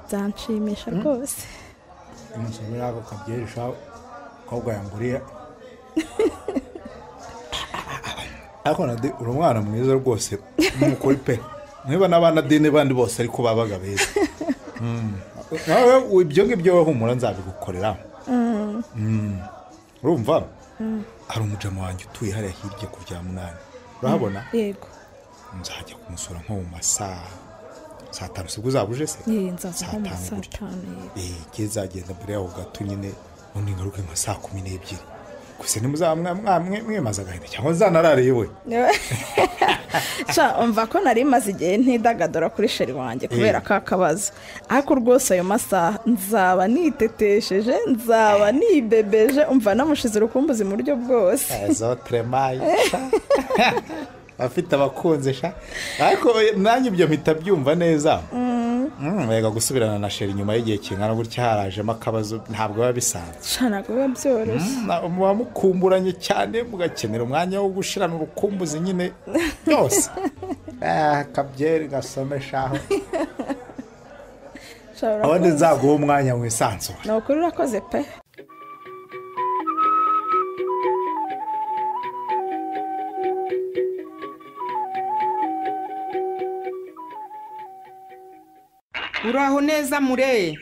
Byanshimisha rwose.
Umusomera ako kabyerisha kobwa yanguriye. Ariko Nadi uri umwana mwiza rwose mukuri pe. Niba n'abana Nadine bandi bose ariko babaga beza. Nawe ibyo ngibyo humura nzabigukorera. Urumva? Hari umujama wanjye utuye hariya hirya ku bya 8. Urahabona?
Yego.
Nzajya kumusura nko mu masaha saa 5 sibwo uzabuje se?
Nzaza nko mu saa 5.
Nzagenda mbere yaho gato nyine ubundi ngaruke nka saa 12. Gusa ntimuzamwe mwemaze agahinda cyangwa nzanarare yewe.
Sha umva ko nari maze igihe ntidagadura kuri sheri wanjye kubera ka kabazo. Ariko rwose ayo masaha nzaba nitetesheje nzaba nibebeje umva namushize urukumbuzi mu buryo bwose.
Ezo tremaye. Afite abakunze sha. Ariko nanjye ibyo mpita byumva neza. Rega gusubirana na sheri nyuma y'igihe kingana gutya harajemo akabazo ntabwo biba bisanzwe.
Sha ntabwo biba byoroshye.
Muba mukumburanye cyane mugakenera umwanya wo gushirana urukumbuzi nyine byose. Kabyeri gasomeshaho. Abandi nzaguha umwanya mwisanzure.
Ni ukuri urakoze pe.
Uraho neza Mure.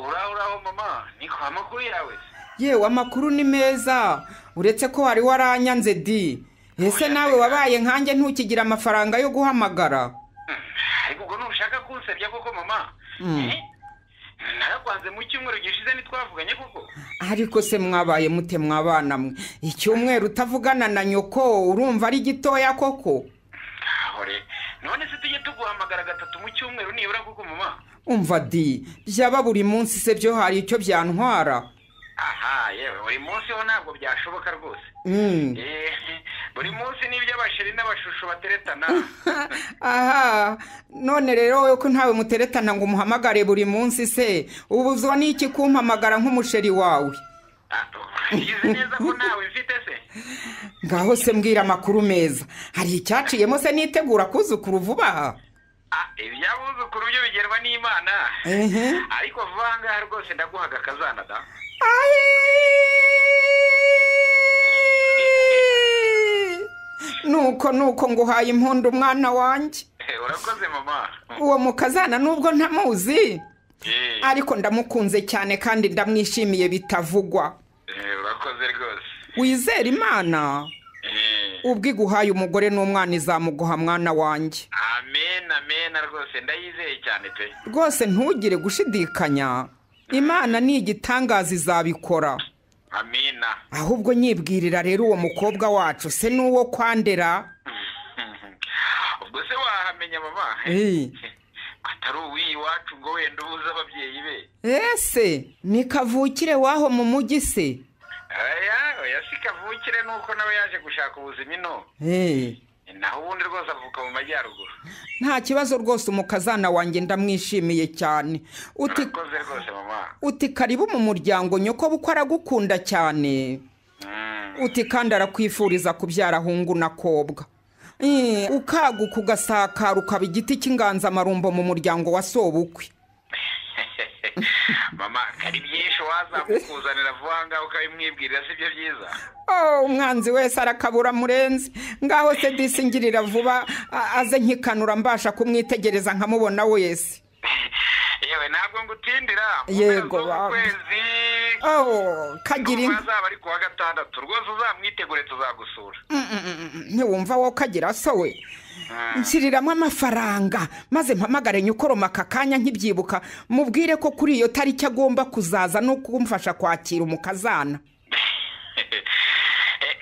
Uraho mama, niko amakuru yawe?
Yewe amakuru ni meza, uretse ko wari waranyanze di. Ese nawe wabaye nkanjye ntukigira amafaranga yo guhamagara?
Ariko ubwo ntushaka kunsebya koko mama? Narakwanze mu cyumweru gishize nitwavuganye koko.
Ariko se mwabaye mute mwabana mwe? Icyumweru utavugana na nyoko urumva ari gitoya koko?
Ahore, none se tujye tuguhamagara gatatu mu cyumweru nibura koko mama?
Umva di, byaba buri munsi se byo hari icyo byantwara.
Aha, yewe buri munsi ho ntabwo byashoboka rwose. Buri munsi n'ibyo abasheri n'abashusho bateretana.
Aha, none rero wowe ko ntawe muteretana ngo umuhamagare buri munsi se, ubuzwa n'iki kumpamagara nk'umusheri wawe?
Uzi neza ko ntawe mfite se?
Ngaho se mbwira amakuru meza. Hari icyaciyemo se nitegura kuzukuru vuba?
Iby'abuzukuru byo bigerwa n'Imana. Ariko vuba ngaha rwose ndaguhaga akazana da.
Nuko nguhaye impundu mwana wanjye.
Urakoze mama.
Uwo mukazana nubwo ntamuzi, ariko ndamukunze cyane kandi ndamwishimiye bitavugwa.
Urakoze rwose.
Wizera Imana? Ubwo iguhaye umugore n'umwana izamuguha mwana wanjye.
Amen, amen rwose ndayizeye cyane pe.
Rwose ntugire gushidikanya. Imana ni igitangaza izabikora.
Amina.
Ahubwo nyibwirira rero uwo mukobwa wacu se nuwo kwandera.
Ubwo se wahamenya mama? Atari uwi iwacu ngo wenda ubuze ababyeyi be.
Ese ni kavukire waho mu mujyi se?
Oya si kavukire nuko nawe yaje gushaka ubuzima ino. Naho ubundi rwose avuka mu majyaruguru.
Nta kibazo rwose umukazana wanjye ndamwishimiye cyane.
Uti rwose rwose mama.
Uti karibu mu muryango nyoko buko aragukunda cyane. Uti kandi arakwifuriza kubyara hungu na kobwa. Ukaguka ugasakara ukaba igiti cy'inganzamarumbo mu muryango wa sobukwe.
Mama, kari byinshi wazamukuzanira vuba ngaho ukabimwibwirira si byo byiza?
Umwanzi wese arakabura Murenzi. Ngaho se disingirira vuba aze nkikanura mbasha kumwitegereza nkamubona wese.
Yewe ntabwo ngutindira.
Yego baba. Kagira inka.
Azaba ari kuwa gatandatu rwose uzamwitegure tuzagusura.
Ntiwumva wowe kagira so we. Nshyiriramo amafaranga maze mpamagare nyukoroma aka kanya nkibyibuka mubwire ko kuri iyo tariki agomba kuzaza no kumfasha kwakira umukazana.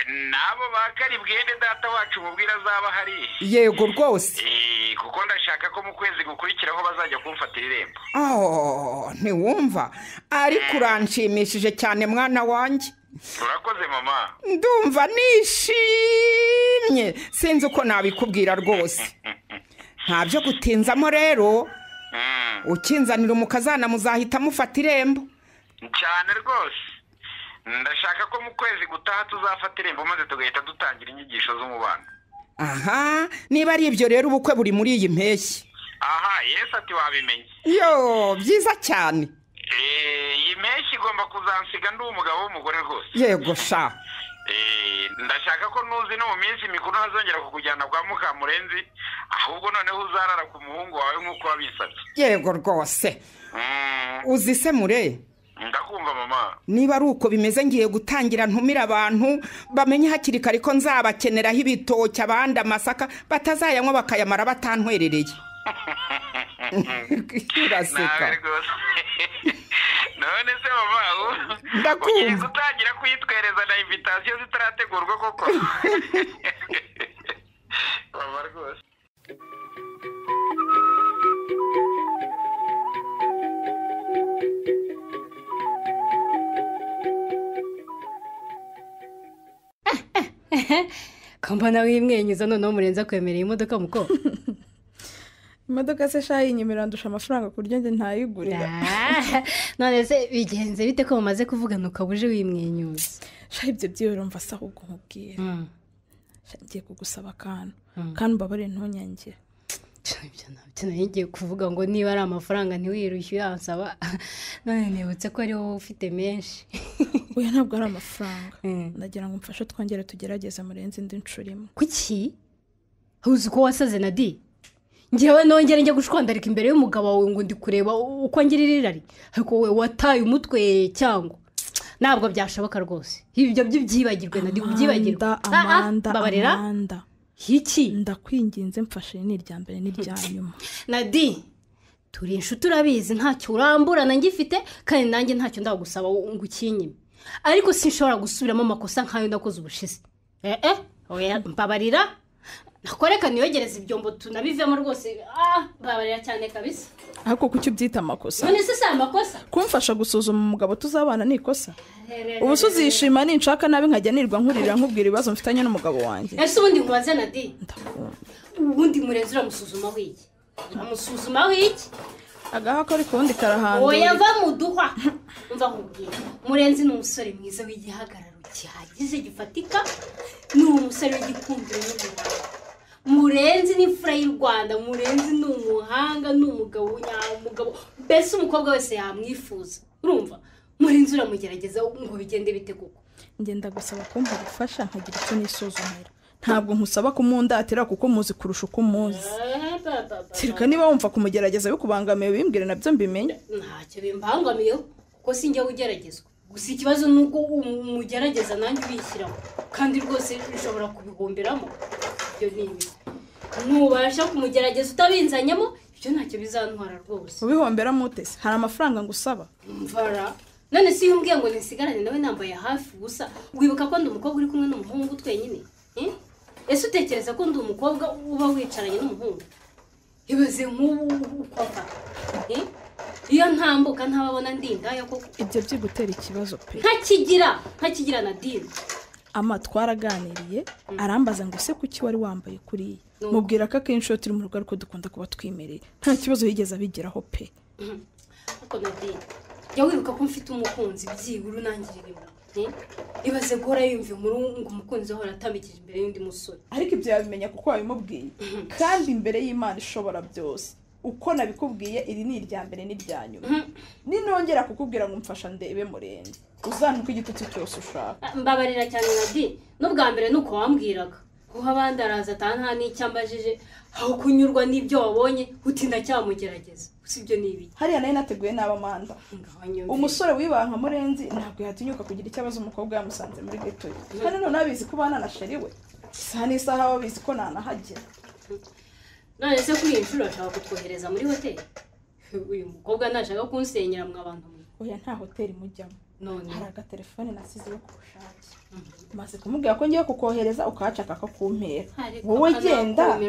Nabo bakari bwende data wacu mubwira azaba hari.
Yego rwose.
Kuko ndashaka ko mu kwezi gukurikiraho bazajya kumfatira irembo.
Ntiwumva ariko uranshimishije cyane mwana wanjye.
Urakoze mama.
Ndumva nishimye sinzi uko nabikubwira rwose. Ntabyo gutinzamo rero. Ukinzanira umukazana muzahita mufata irembo.
Cyane rwose. Ndashaka ko mu kwezi gutaha tuzafata irembo maze tugahita dutangira inyigisho z'umubano.
Aha, niba ari ibyo rero ubukwe buri muri iyi mpeshyi.
Aha, Yesu ati wabimenye.
Yo, byiza cyane.
Iyi mpeshyi igomba kuzansiga ndi umugabo w'umugore rwose.
Yego sha.
Ndashaka ko nuzi no mu minsi mikuru ntazongera kukujyana kwa Mukamurenzi, ahubwo noneho uzarara ku muhungu wawe nk'uko wabisabye.
Yego rwose. Uzi se Mure?
Ndakumva mama.
Niba ari uko bimeze ngiye gutangira ntumira abantu bamenye hakiri kare ko nzabakeneraho ibitoki abandi amasaka batazayanywa bakayamara batantwerereye. Uraseka.
None se mama,
ndakumva.
Ugiye gutangira kwitwereza na invitation zitarategurwa koko. Mama rwose.
Kambana wimwenyuza noneho Murenzi akwemereye imodoka muko.
Imodoka se shayi inyemera ndusha amafaranga ku buryo njye ntayigurira.
None se bigenze bite ko mumaze kuvugana ukabuje wimwenyuza?
Shayi ibyo byiwe urumva se ahubwo nkubwira. Ngiye kugusaba akantu kandi umbabare ntunyangire.
Ibyo nabyo nari ngiye kuvuga ngo niba ari amafaranga ntiwirushye uyansaba, none nibutse ko ari wowe ufite menshi.
Oya ntabwo ari amafaranga. Ndagira ngo mfashe twongere tugerageze Murenzi indi nshuro imwe.
Kuki? Uzi ko wasaze na di? Njyewe nongere njye gushwandarika imbere y'umugabo wawe ngo ndi kureba uko ngirira irari, ariko wowe wataye umutwe cyangwa ntabwo byashoboka rwose. Ibyo byibagirwe na di ubyibagirwe.
Amanda,
babarira.
Amanda.
Hiki
ndakwinginze mfashe ni irya mbere n'irya nyuma.
Nadi turi inshuti urabizi ntacyo uramburana ngifite kandi nanjye ntacyo ndagusaba ngo ukinyime, ariko sinshobora gusubiramo amakosa nkayo nakoze ubushize. Oya mbabarira nakoreka niyogereza ibyombo tunabivemo rwose. Mbabarira cyane kabisa.
Ariko kuki ubyita amakosa?
None se si amakosa?
Kumfasha gusuzuma umugabo tuzabana ni ikosa? Ubu se uzishima ninshaka nabi nkajya nirwa nkurira nkubwira ibibazo mfitanye n'umugabo wanjye.
Ese ubundi nkubaze Nadi, ubundi Murenzi uramusuzumaho iki? Uramusuzumaho iki?
Agaha ko ariko ubundi karahandura.
Oya va muduha. Umva nkubwire, Murenzi ni umusore mwiza w'igihagararo gihagije gifatika, ni umusore w'igikundiro n'ubuhanga. Murenzi ni imfura y'u Rwanda, Murenzi ni umuhanga, ni umugabo nyamugabo, mbese umukobwa wese yamwifuza. Urumva? Murenzi uramugerageza ngo bigende bite koko?
Ngenda gusaba kumpa ubufasha nkagira icyo nisuzumira. Ntabwo nkusaba kumundatira kuko muzi kurusha uko muzi. Kereka niba wumva kumugerageza bikubangamiye bimbwire nabyo mbimenye.
Ntacyo bimbangamiye kuko sinjya ugeragezwa. Gusa ikibazo nuko umugerageza nanjye ubishyiramo, kandi rwose ushobora kubihomberamo. Ibyo ni ibi. Nubasha kumugerageza utabinzanyemo, ibyo ntacyo bizantwara rwose.
Ubihomberamo ute se? Hari amafaranga ngusaba?
Mvara. None si umbwiye ngo nisigarane nawe nambaye hafi gusa, wibuka ko ndi umukobwa uri kumwe n'umuhungu twenyine? Ese utekereza ko ndi umukobwa uba wicaranye n'umuhungu? Ibaze nk'ubu uko mfata. Iyo ntambuka ntababona ndinda koko.
Ibyo byigutera ikibazo pe.
Ntakigira Nadine.
Ama twaraganiriye arambaza ngo se kuki wari wambaye kuriya? Mubwira ko akenshi iyo turi mu rugo ariko dukunda kuba twimereye. Nta kibazo yigeze abigeraho pe.
Ariko Nadine, jya wibuka ko mfite umukunzi byibura unangirira impuhwe. Ibaze guhora yumva inkuru ngo umukunzi ahora atambikije imbere y'undi musore.
Ariko ibyo yabimenya kuko wabimubwiye. Kandi imbere y'Imana ishobora byose. Uko nabikubwiye iri ni irya mbere n'irya nyuma. Ninongera kukubwira ngo mfasha ndebe Murenzi, uzantuka igitutsi cyose ushaka.
Mbabarira cyane Nadi, n'ubwa mbere nuko wambwiraga. Kuko abandi araza nta n'icyo ambajije, aho kunyurwa n'ibyo wabonye uti ndacyamugerageza. Gusa ibyo ni ibiki?
Hariya nayo nateguye n'abamanda. Umusore wibanka Murenzi ntabwo yatinyuka kugira icyo abaza umukobwa yamusanze muri ghetto ye. Kandi none abizi ko bana na sheri we. Isaha n'isaha babizi ko nanahagera.
None se kuri iyi nshuro ashaka kutwohereza muri hoteli? Uyu mukobwa ntashaka kunsenyera mwa bantu mwe.
Oya nta hoteli mujyamo.
None
hari agatelefone nasize ku bushake. Maze kumubwira ko ngiye kukohereza ukahacaka ko kumpera. Wowe genda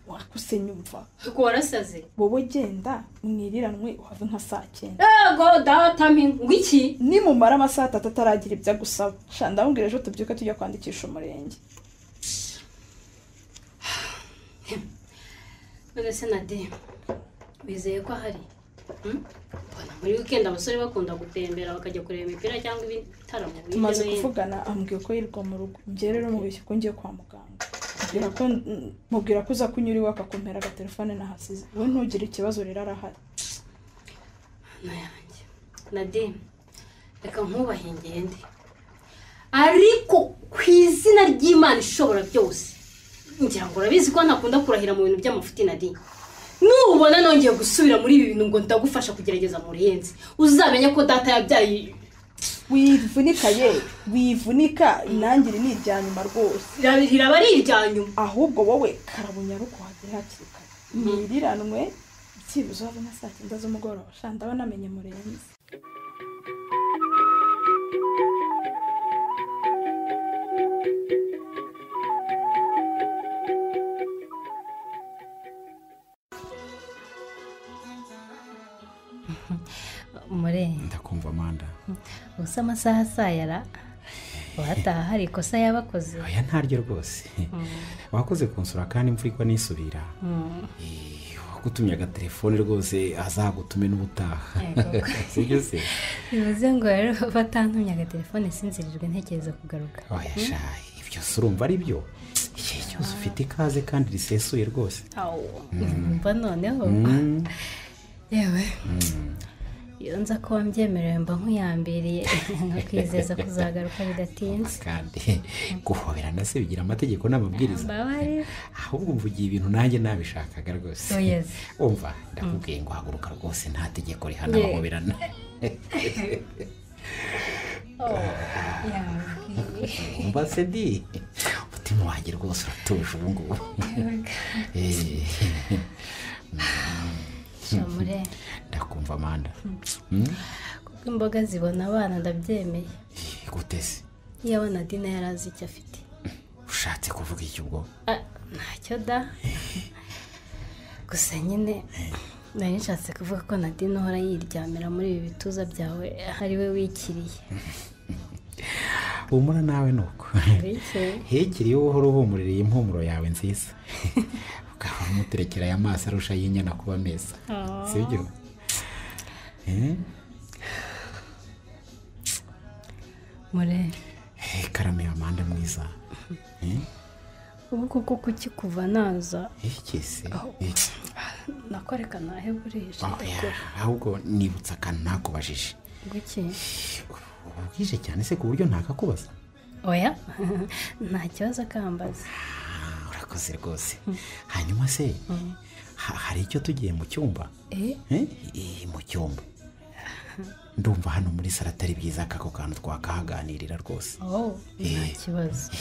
wakusenyumva.
Ko warasaze.
Wowe genda mwiriranwe uhave nka saa 9.
Ego data ngwiki?
Nimumara amasaha 3 ataragira ibyo agusaba. Sha ndamubwira ejo tubyuka tujya kwandikisha umurenge.
None se Nadi, wizeye ko ahari? Mbona muri weekend abasore bakunda gutembera bakajya kureba imipira cyangwa ibitaramo.
Tumaze kuvugana ambwiye ko yirirwa mu rugo. Njye rero mubeshye ko ngiye kwa muganga. Mubwira ko uza kunyura iwe akakumpera agatelefone nahasize. We ntugire ikibazo rero arahari.
Nayanjye. Nadi, reka nkubahe ngende. Ariko ku izina ry'Imana ishobora byose, ngira ngo urabizi ko ntakunda kurahira mu bintu by'amafuti Nadi. Nubona nongeye gusubira muri ibi bintu ngo ndagufasha kugerageza Murenzi, uzamenya ko data yabyaye.
Wivunika ye, wivunika inangire ni irya nyuma rwose.
Riraba ari irya nyuma.
Ahubwo wowe karabunyaruko hagera hakiri kare. Mwiriranwe byibuze wave nka saa 9 z'umugoroba. Sha ndabona namenye Murenzi.
Murenzi,
ndakumva Amanda.
Gusa amasaha sayara wataha hari ikosa yabakoze.
Oya ntaryo rwose. Wakoze kunsura kandi imvura igwa nisubira. Wagutumye agatelefone rwose azagutume n'ubutaha. Sibyo se?
Bivuze ngo rero batantumye agatelefone sinzirirwe ntekereza kugaruka.
Oya sha, ibyo urumva ari byo. Igihe cyose ufite ikaze kandi risesuye rwose.
Mba noneho. Yewe. Iyo nza ko wambyemerewe mba nkuyambiriye nkakwizeza kuzagaruka bidatinze.
Kandi guhoberana se bigira amategeko n'amabwiriza. Ahubwo mvugiye ibintu nanjye nabishakaga rwose. Umva ndakubwiye ngo haguruka rwose nta tegeko rihana abahoberana. Umva se di umutima wanjye rwose uratuje ubu ngubu. Ndakumva Amanda.
Kuko imboga zibona abana ndabyemeye.
Gute se?
Iyo abana Dina yarazi icyo afite.
Ushatse kuvuga iki ubwo?
Ntacyo da. Gusa nyine nari nshatse kuvuga ko Nadine uhora yiryamira muri ibi bituza byawe ari we wikiriye.
Humura nawe nuko. Hekiri iyo uhora uhumurira iyi mpumuro yawe nziza. Ukaba umuterekera aya maso arusha y'inyana kuba meza. Sibyo?
Mure.
Karame Amanda mwiza.
Ubu koko kuki kuva naza?
Iki se?
Nakoreka nahe burije.
Ahubwo nibutsa akantu nakubajije.
Guki?
Ubwije cyane se ku buryo ntakakubaza?
Oya. Nta kibazo kambaza.
Urakoze rwose. Hanyuma se hari icyo tugiye mu cyumba? Mu cyumba. Ndumva hano muri sala atari byiza kako kantu twakahaganirira rwose.
Nta kibazo.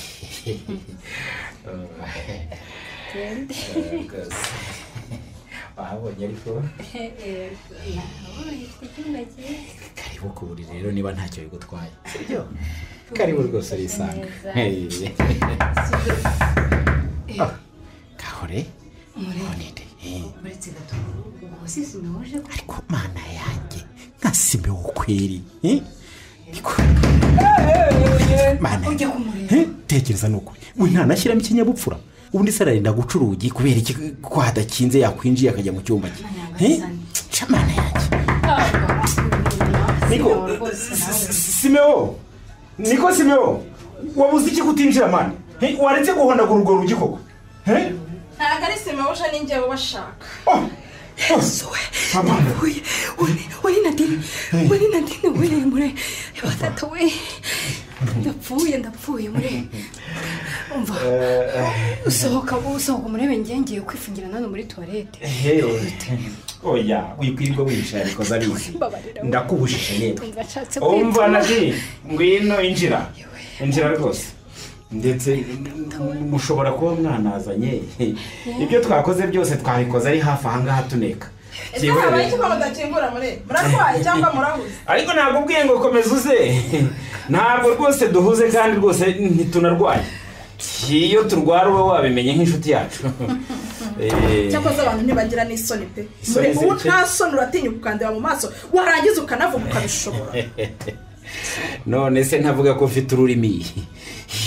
Wahabonye ariko? Karibu ku buriri rero niba ntacyo bigutwaye. Sibyo? Karibu rwose urisanga. Kahore? Monide.
Uretse gato ubu sisi mihuje ko
ariko mana yanjye nka simbe ukweri. Mana
ujya kumureba.
Tekereza nukuri. We ntanashyiramo ikinyabupfura. Ubundi se ararinda guca urugi kubera iki ko hadakinze yakwinjiye akajya mu cyumba cye. Mana yanjye. Niko Simeo. Niko Simeo. Wabuze iki kutinjira mana? Waretse guhondagura urwo rugi koko?
Ntabwo ari Simeo uje ninjye ubashaka.
Mama.
Uri Nadine. Uri Nadine we mure. Batata we. Ndapfuye mure. Umva. Usohoka murebe ngiye kwifungira nano muri toilette.
Oya, wikwirirwa wihisha ariko zabizi. Ndakubujije yewe. Umva Nadine, ngwino injira. Injira rwose. Ndetse mushobora kuba mwanazanye. Ibyo twakoze byose twabikoze ari hafi aha ngaha tuneka.
Ese habaye iki ko mudakingura mure? Murarwaye cyangwa murahuze?
Ariko ntabwo ubwiye ngo komeza uze. Ntabwo rwose duhuze kandi rwose ntitunarwaye. Iyo turwara uba wabimenye nk'inshuti yacu.
Cyakoze abantu ntibagira n'isoni pe. Ubu nta soni uratinya ukandeba mu maso warangiza ukanavuga ukabishobora.
None se ntavuga ko mfite ururimi.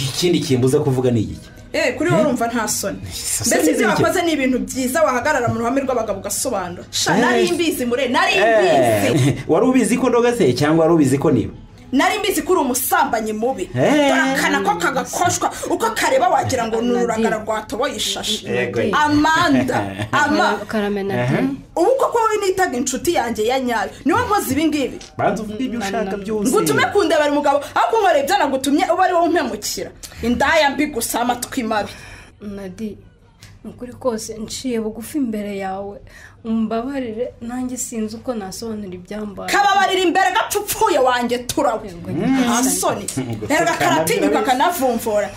Ikindi kimbuza kuvuga ni iki?
Kuri wowe urumva nta soni. Mbese ibyo wakoze ni ibintu byiza wahagarara mu ruhame rw'abagabo ugasobanura. Sha nari mbizi mure, nari mbizi.
Wari ubizi ko ndoga se cyangwa wari ubizi ko niba?
Nari mbizi ko uri umusambanyi mubi. Dorakana ko kagakoshwa uko kareba wagira ngo nururagara rwatoboye ishashi. Amanda, ama ubu koko wowe nitaga inshuti yanjye ya nyayo. Niwe nkoze ibi ngibi.
Banza uvuge ibyo ushaka byose.
Ngutume kundebera umugabo aho kunkorera ibyo nagutumye uba ari wowe umpemukira. Indaya mbi gusa amatwi mabi.
Nadi, ukuri kose nciye bugufi imbere yawe. Umbabarire nanjye sinzi uko nasobanura ibyambaye.
Kababarira imbere gapfupfuye wanjye turawe. Nta soni. Rero karatinyuka kanavumvura.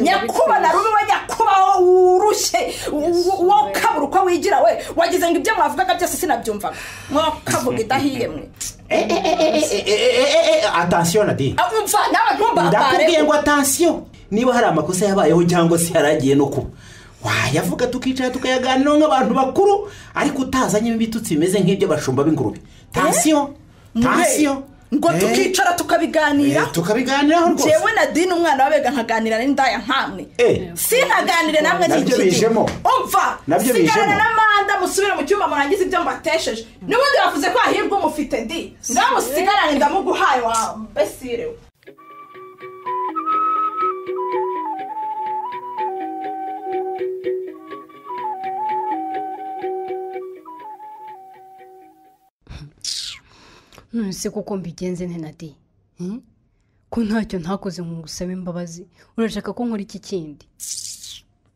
Nyakuba na rubi we nyakuba urushye. Wo kabura uko wigira we. Wagize ngo ibyo mwavugaga byose sinabyumvaga. Mwo kavuga idahiye mwe.
Attention Nadine.
Umva nawe ntumbabare.
Ndakubwiye ngo attention. Niba hari amakosa yabayeho cyangwa se yaragiye no kuba wayavuga tukicara tukayaganiraho nk'abantu bakuru ariko utazanye ibitutsi bimeze nk'ibyo bashumba b'ingurube. Attention. Attention.
Ngo tukicara tukabiganira.
Tukabiganiraho rwose.
Jewe Nadine umwana wabega nkaganira n'indaya nkamwe. Sinkaganire namwe
nabyo bijemo.
Umva. Sigarana n'Amanda musubire mu cyumba murangize ibyo mbatesheje. N'ubundi bavuze ko ahirwa umufite ndi. Ngamusigarane ndamuguhaye wa mbesire.
None kuko mbigenze nte Nadi? Ko ntacyo ntakoze ngo ngusabe imbabazi, urashaka ko nkora iki kindi?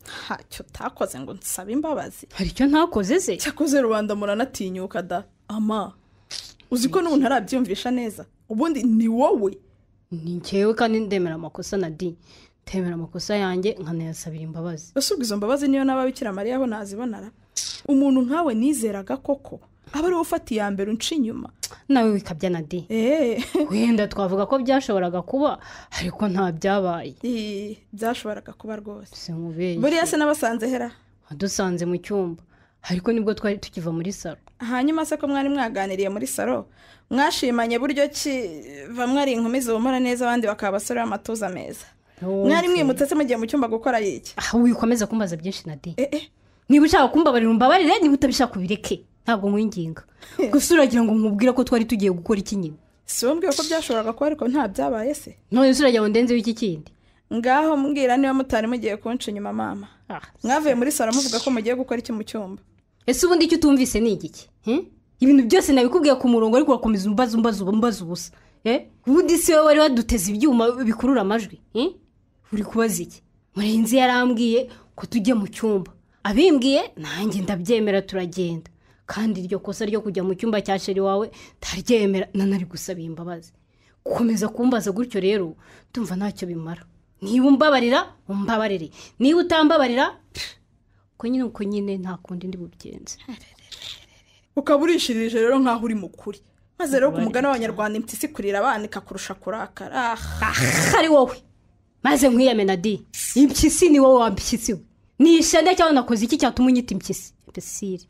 Ntacyo utakoze ngo nsabe imbabazi.
Hari icyo ntakoze se?
Cyakoze rubanda muranatinyuka da. Ama uzi ko n'ubu ntarabyumvisha neza. Ubundi ni wowe.
Ni njyewe kandi ndemera amakosa Nadi. Ndemera amakosa yanjye nkanayasabira imbabazi.
Ese ubwo izo mbabazi niyo n'ababikira Mariya ho nazibonara? Umuntu nkawe nizeraga koko aba ari ufata iya mbere unca inyuma.
Nawe wikabya Nadi. Wenda twavuga ko byashoboraga kuba ariko nta byabaye.
Byashoboraga kuba rwose.
Sinkubeshye.
Buriya se nabasanze hera?
Wadusanze mu cyumba. Ariko nibwo twari tukiva muri salo.
Hanyuma se ko mwari mwaganiriye muri salo, mwashimanye buryo ki bamwe ari inkumi zihumura neza abandi bakaba abasore b'amatuza meza. Mwari mwimutse se mugiye mu cyumba gukora iki?
Ah, wikomeza kumbaza byinshi Nadi. Niba ushaka kumbabarira umbabarire, niba utabishaka ubireke. Ntabwo nkwinginga. Gusa uragira ngo nkubwire ko twari tugiye gukora iki nyine.
Si wowe ko byashoboraga kuba ariko nta byabaye se?
None se uragira ngo ndenze iki kindi?
Ngaho mbwira niba mutari mugiye kunca inyuma mama. Mwavuye muri salo muvuga ko mugiye gukora iki mu cyumba?
Ese ubundi icyo utumvise ni igiki? Ibintu byose nabikubwiye ku murongo ariko urakomeza umbaza ubusa. Ubundi si wowe wari waduteze ibyuma bikurura amajwi? Uri kubaza iki? Murenzi yarambwiye ko tujye mu cyumba. Abimbwiye nanjye ndabyemera turagenda. Kandi iryo kosa ryo kujya mu cyumba cya sheri wawe taryemera nanari gusaba imbabazi. Gukomeza kumbaza gutyo rero ndumva ntacyo bimara. Niba umbabarira umbabarire, niba utambabarira ko nyine uko nyine nta kundi ndi bubigenze.
Ukaba urishirije rero nkaho uri mukuri. Maze rero ku mugani w'Abanyarwanda impyisi kurira abana ikakurusha kurakara.
Ari wowe. Maze nkwiyame Nadi. Impyisi ni wowe wampyisi we. Ni ishende cyangwa nakoze iki cyatuma unyita impyisi? Impyisire.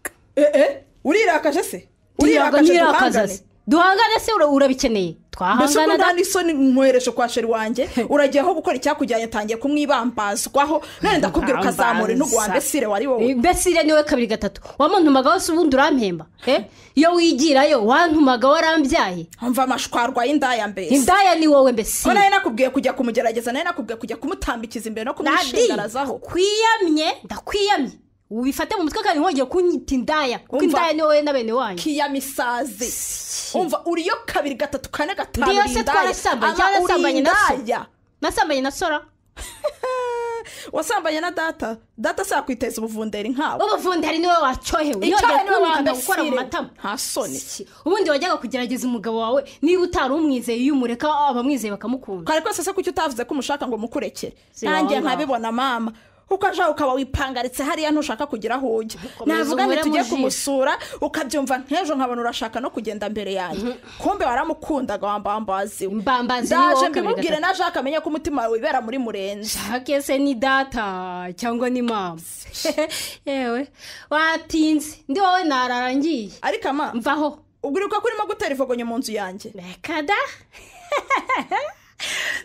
Urirakaje se? Urirakaje duhangane.
Duhangane se urabikeneye? Twahangana
da. Mbese isoni nkweresho kwa sheri wanjye, uragiye aho gukora icyakujyanye tangiye kumwibambazwaho, none ndakubwira ukazamura intugu wa mbesire wari wowe.
Mbesire niwe kabiri gatatu. Wamuntumaga wose ubundi urampemba. Iyo wigirayo wantumaga warambyaye.
Umva amashwarwa y'indaya mbese.
Indaya ni wowe mbese.
Ko nawe nakubwiye kujya kumugerageza, nawe nakubwiye kujya kumutambikiza imbere no kumwishingarazaho.
Kwiyamye, ndakwiyamye. Ubifate mu mutwe kandi nkongeye kunyita indaya kuko indaya ni wowe na bene wanyu.
Kiyamisazi. Umva uriyo kabiri gatatu kane gatanu
indaya. Ndiyo se twarasambanye cyangwa nasambanye na so? Nasambanye na sora.
Wasambanye na data. Data se yakwiteza ubuvunderi nkawe.
Ubuvunderi niwe wacyohewe. Icyohe niwe wanga gukora mu matama.
Nta soni.
Ubundi wajyaga kugerageza umugabo wawe niba utari umwizeye iyo umureka abamwizeye bakamukunda.
Kare kose se kuki utavuze ko umushaka ngo mukurekere? Nanjye nkabibona mama. Uko aje ukaba wipangaritse hariya ntushaka kugira aho ujya. Navuga nti tujye kumusura ukabyumva nkejo nkabona urashaka no kugenda mbere yanjye. Kumbe waramukundaga wambambazi.
Mbambazi
ni wowe. Ndaje mbimubwire na Jacques amenye ko umutima wawe wibera muri Murenzi.
Jacques se ni data cyangwa ni mama? Yewe watinze ndi wowe nararangiye.
Ariko ama
mvaho.
Uguruka kurimo gutera ivogonyo mu nzu yanjye.
Reka da.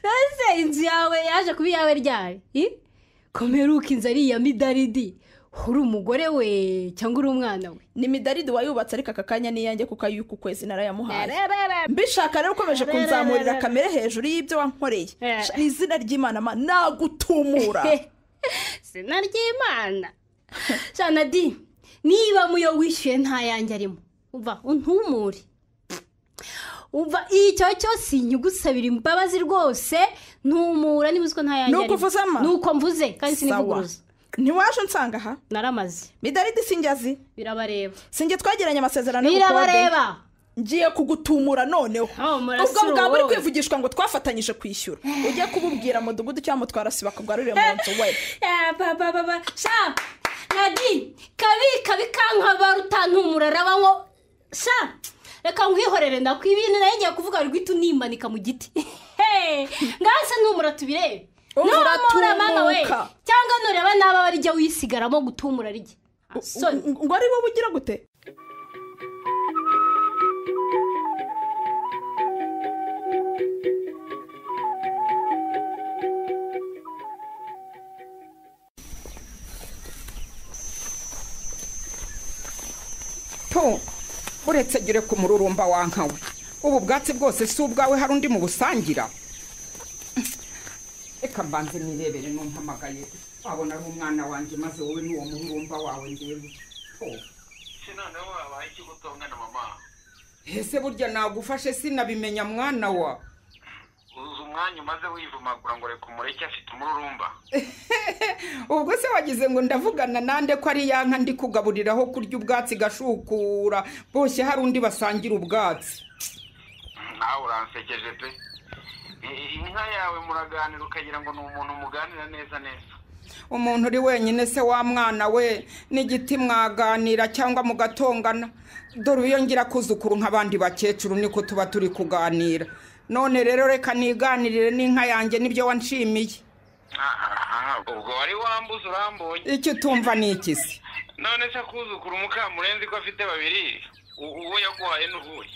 Nase inzu yawe yaje kuba iyawe ryari? Komeruka inzu ari iya Midaridi. Uri umugore we cyangwa uri umwana we?
Ni Midaridi wayubatse ariko aka kanya ni iyanjye kuko ayuko ukwezi narayamuhaye. Mbishaka rero ukomeje kunzamurira kamere hejuru y'ibyo wankoreye. Ni izina ry'Imana ma nagutumura.
Izina ry'Imana. Nadi, niba muyo wishyuye nta yanjye arimo. Umva untumure. Umva icyo cyose nyugusabira imbabazi rwose ntumura niba uziko nta yanjye.
Nuko uvuze ama?
Nuko mvuze kandi sinivuguruza.
Ntiwaje nsanga aha?
Naramaze.
Midaridi sinjazi.
Birabareba.
Sinjye twagiranye amasezerano y'ubukode.
Birabareba.
Ngiye kugutumura noneho. Ubwo bwaba uri kwivugishwa ngo twafatanyije kwishyura. Ujye kububwira mudugudu cyangwa mutwara siba kugarurire mu nzu we.
Baba sha. Nadi kabi kankabara utantumura rabanko sha. Reka nkwihorere ndakwibintu naye ngiye kuvuga rwita unimanika mu giti. Ngase ntumura tubirebe. Numura mama we. Cyangwa nureba naba bari jya wisigaramo gutumura rijye.
Ngo ari bo bugira gute?
To uretse gire ku mururumba wankawe. Ubu bwatsi bwose si ubwawe hari undi mu busangira. Eka mbanze nirebere numpamagaye wabona ari umwana wanjye maze wowe n'uwo mururumba wawe ndebe.
Noneho wabaye iki gutongana mama?
Ese burya nagufashe sinabimenya mwana wa.
Uzi umwanya umaze wivumagura ngo reka umureke afite umururumba.
Ubwo se wagize ngo ndavugana nande ko ari yanka ndi kugaburiraho kurya ubwatsi gashukura boshye hari undi basangira ubwatsi.
Nawe uransekeje pe. Inka yawe muraganira ukagira ngo ni umuntu muganira neza neza.
Umuntu uri wenyine se wa mwana we n'igiti mwaganira cyangwa mugatongana. Dore iyo ngira kuzukuru nk'abandi bakecuru niko tuba turi kuganira. None rero reka niganirire n'inka yanjye nibyo wanshimiye.
Ubwo wari wambuze urambonye.
Icyo utumva ni iki se?
None se akuzukuru Mukamurenzi ko afite babiri, uwo yaguhaye n'uhuye?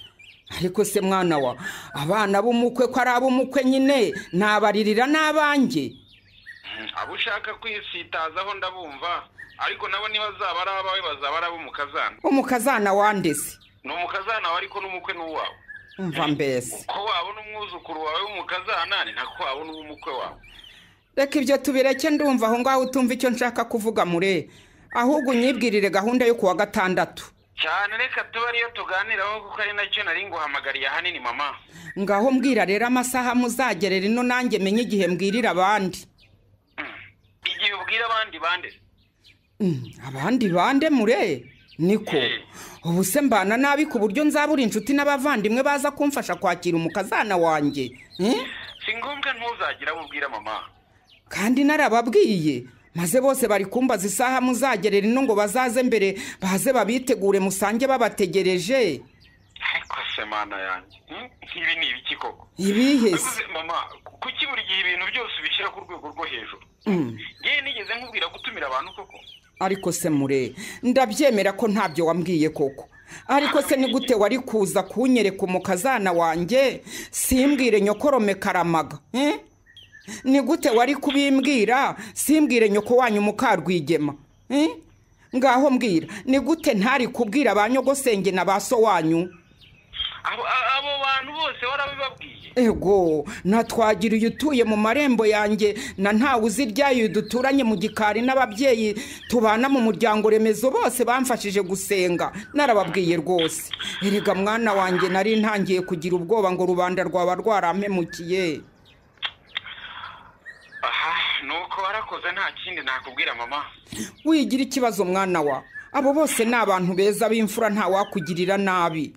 Ariko se mwana wa, abana b'umukwe ko ari ab'umukwe nyine, nabaririra n'abanjye.
Abo ushaka kwisitazaho ndabumva, ariko nabo ntibazaba ari abawe, bazaba ari ab'umukazana.
Umukazana wandese?
Ni umukazana wawe ariko n'umukwe ni uwawe.
Umva mbese,
uko wabona umwuzukuru wawe w'umukazana ni nako wabona uw'umukwe wawe.
Reka ibyo tubireke, ndumva aho ngaho utumva icyo nshaka kuvuga mure. Ahubwo unyibwirire gahunda yo kuwa gatandatu.
Cyane, reka tuba ariyo tuganiraho kuko ari nacyo nari nguhamagariye ahanini mama.
Ngaho mbwira rero amasaha muzagerera ino, nanjye menye igihe mbwirira abandi.
Igihe ubwira abandi bande?
Abandi bande mure? Niko ubu se mbana nabi ku buryo nzabura inshuti n'abavandimwe baza kumfasha kwakira umukazana wanjye?
Si ngombwa, ntuzagira abo ubwira mama.
Kandi narababwiye, maze bose bari kumbaza isaha muzagerera ino ngo bazaze mbere, baze babitegure musange babategereje.
Ariko se mana yanjye, ibi ni ibiki koko?
Ibihe se
mama? Kuki buri gihe ibintu byose ubishyira ku rwego rwo hejuru? Ngewe nigeze nkubwira gutumira abantu koko?
Ariko se mure, ndabyemera ko ntabyo wambwiye koko. Ariko se ni gute wari kuza kunyereka umukazana wanjye simbwire nyokorome Karamaga? Ni gute wari kubimbwira simbwire nyoko wanyu Mukarwigema? Ngaho mbwira, ni gute ntari kubwira ba nyogosenge na ba so wanyu?
Abo bantu bose warabibabwiye?
Ego, natwagiriye utuye mu marembo yanjye na ntawe uziryayo duturanye mu gikari n'ababyeyi tubana mu muryango remezo bose bamfashije gusenga, narababwiye rwose. Erega mwana wanjye, nari ntangiye kugira ubwoba ngo rubanda rwaba rwarampemukiye.
Aha, nuko warakoze, nta kindi nakubwira mama.
Wigira ikibazo mwana wa, abo bose ni abantu beza b'imfura, nta wakugirira nabi.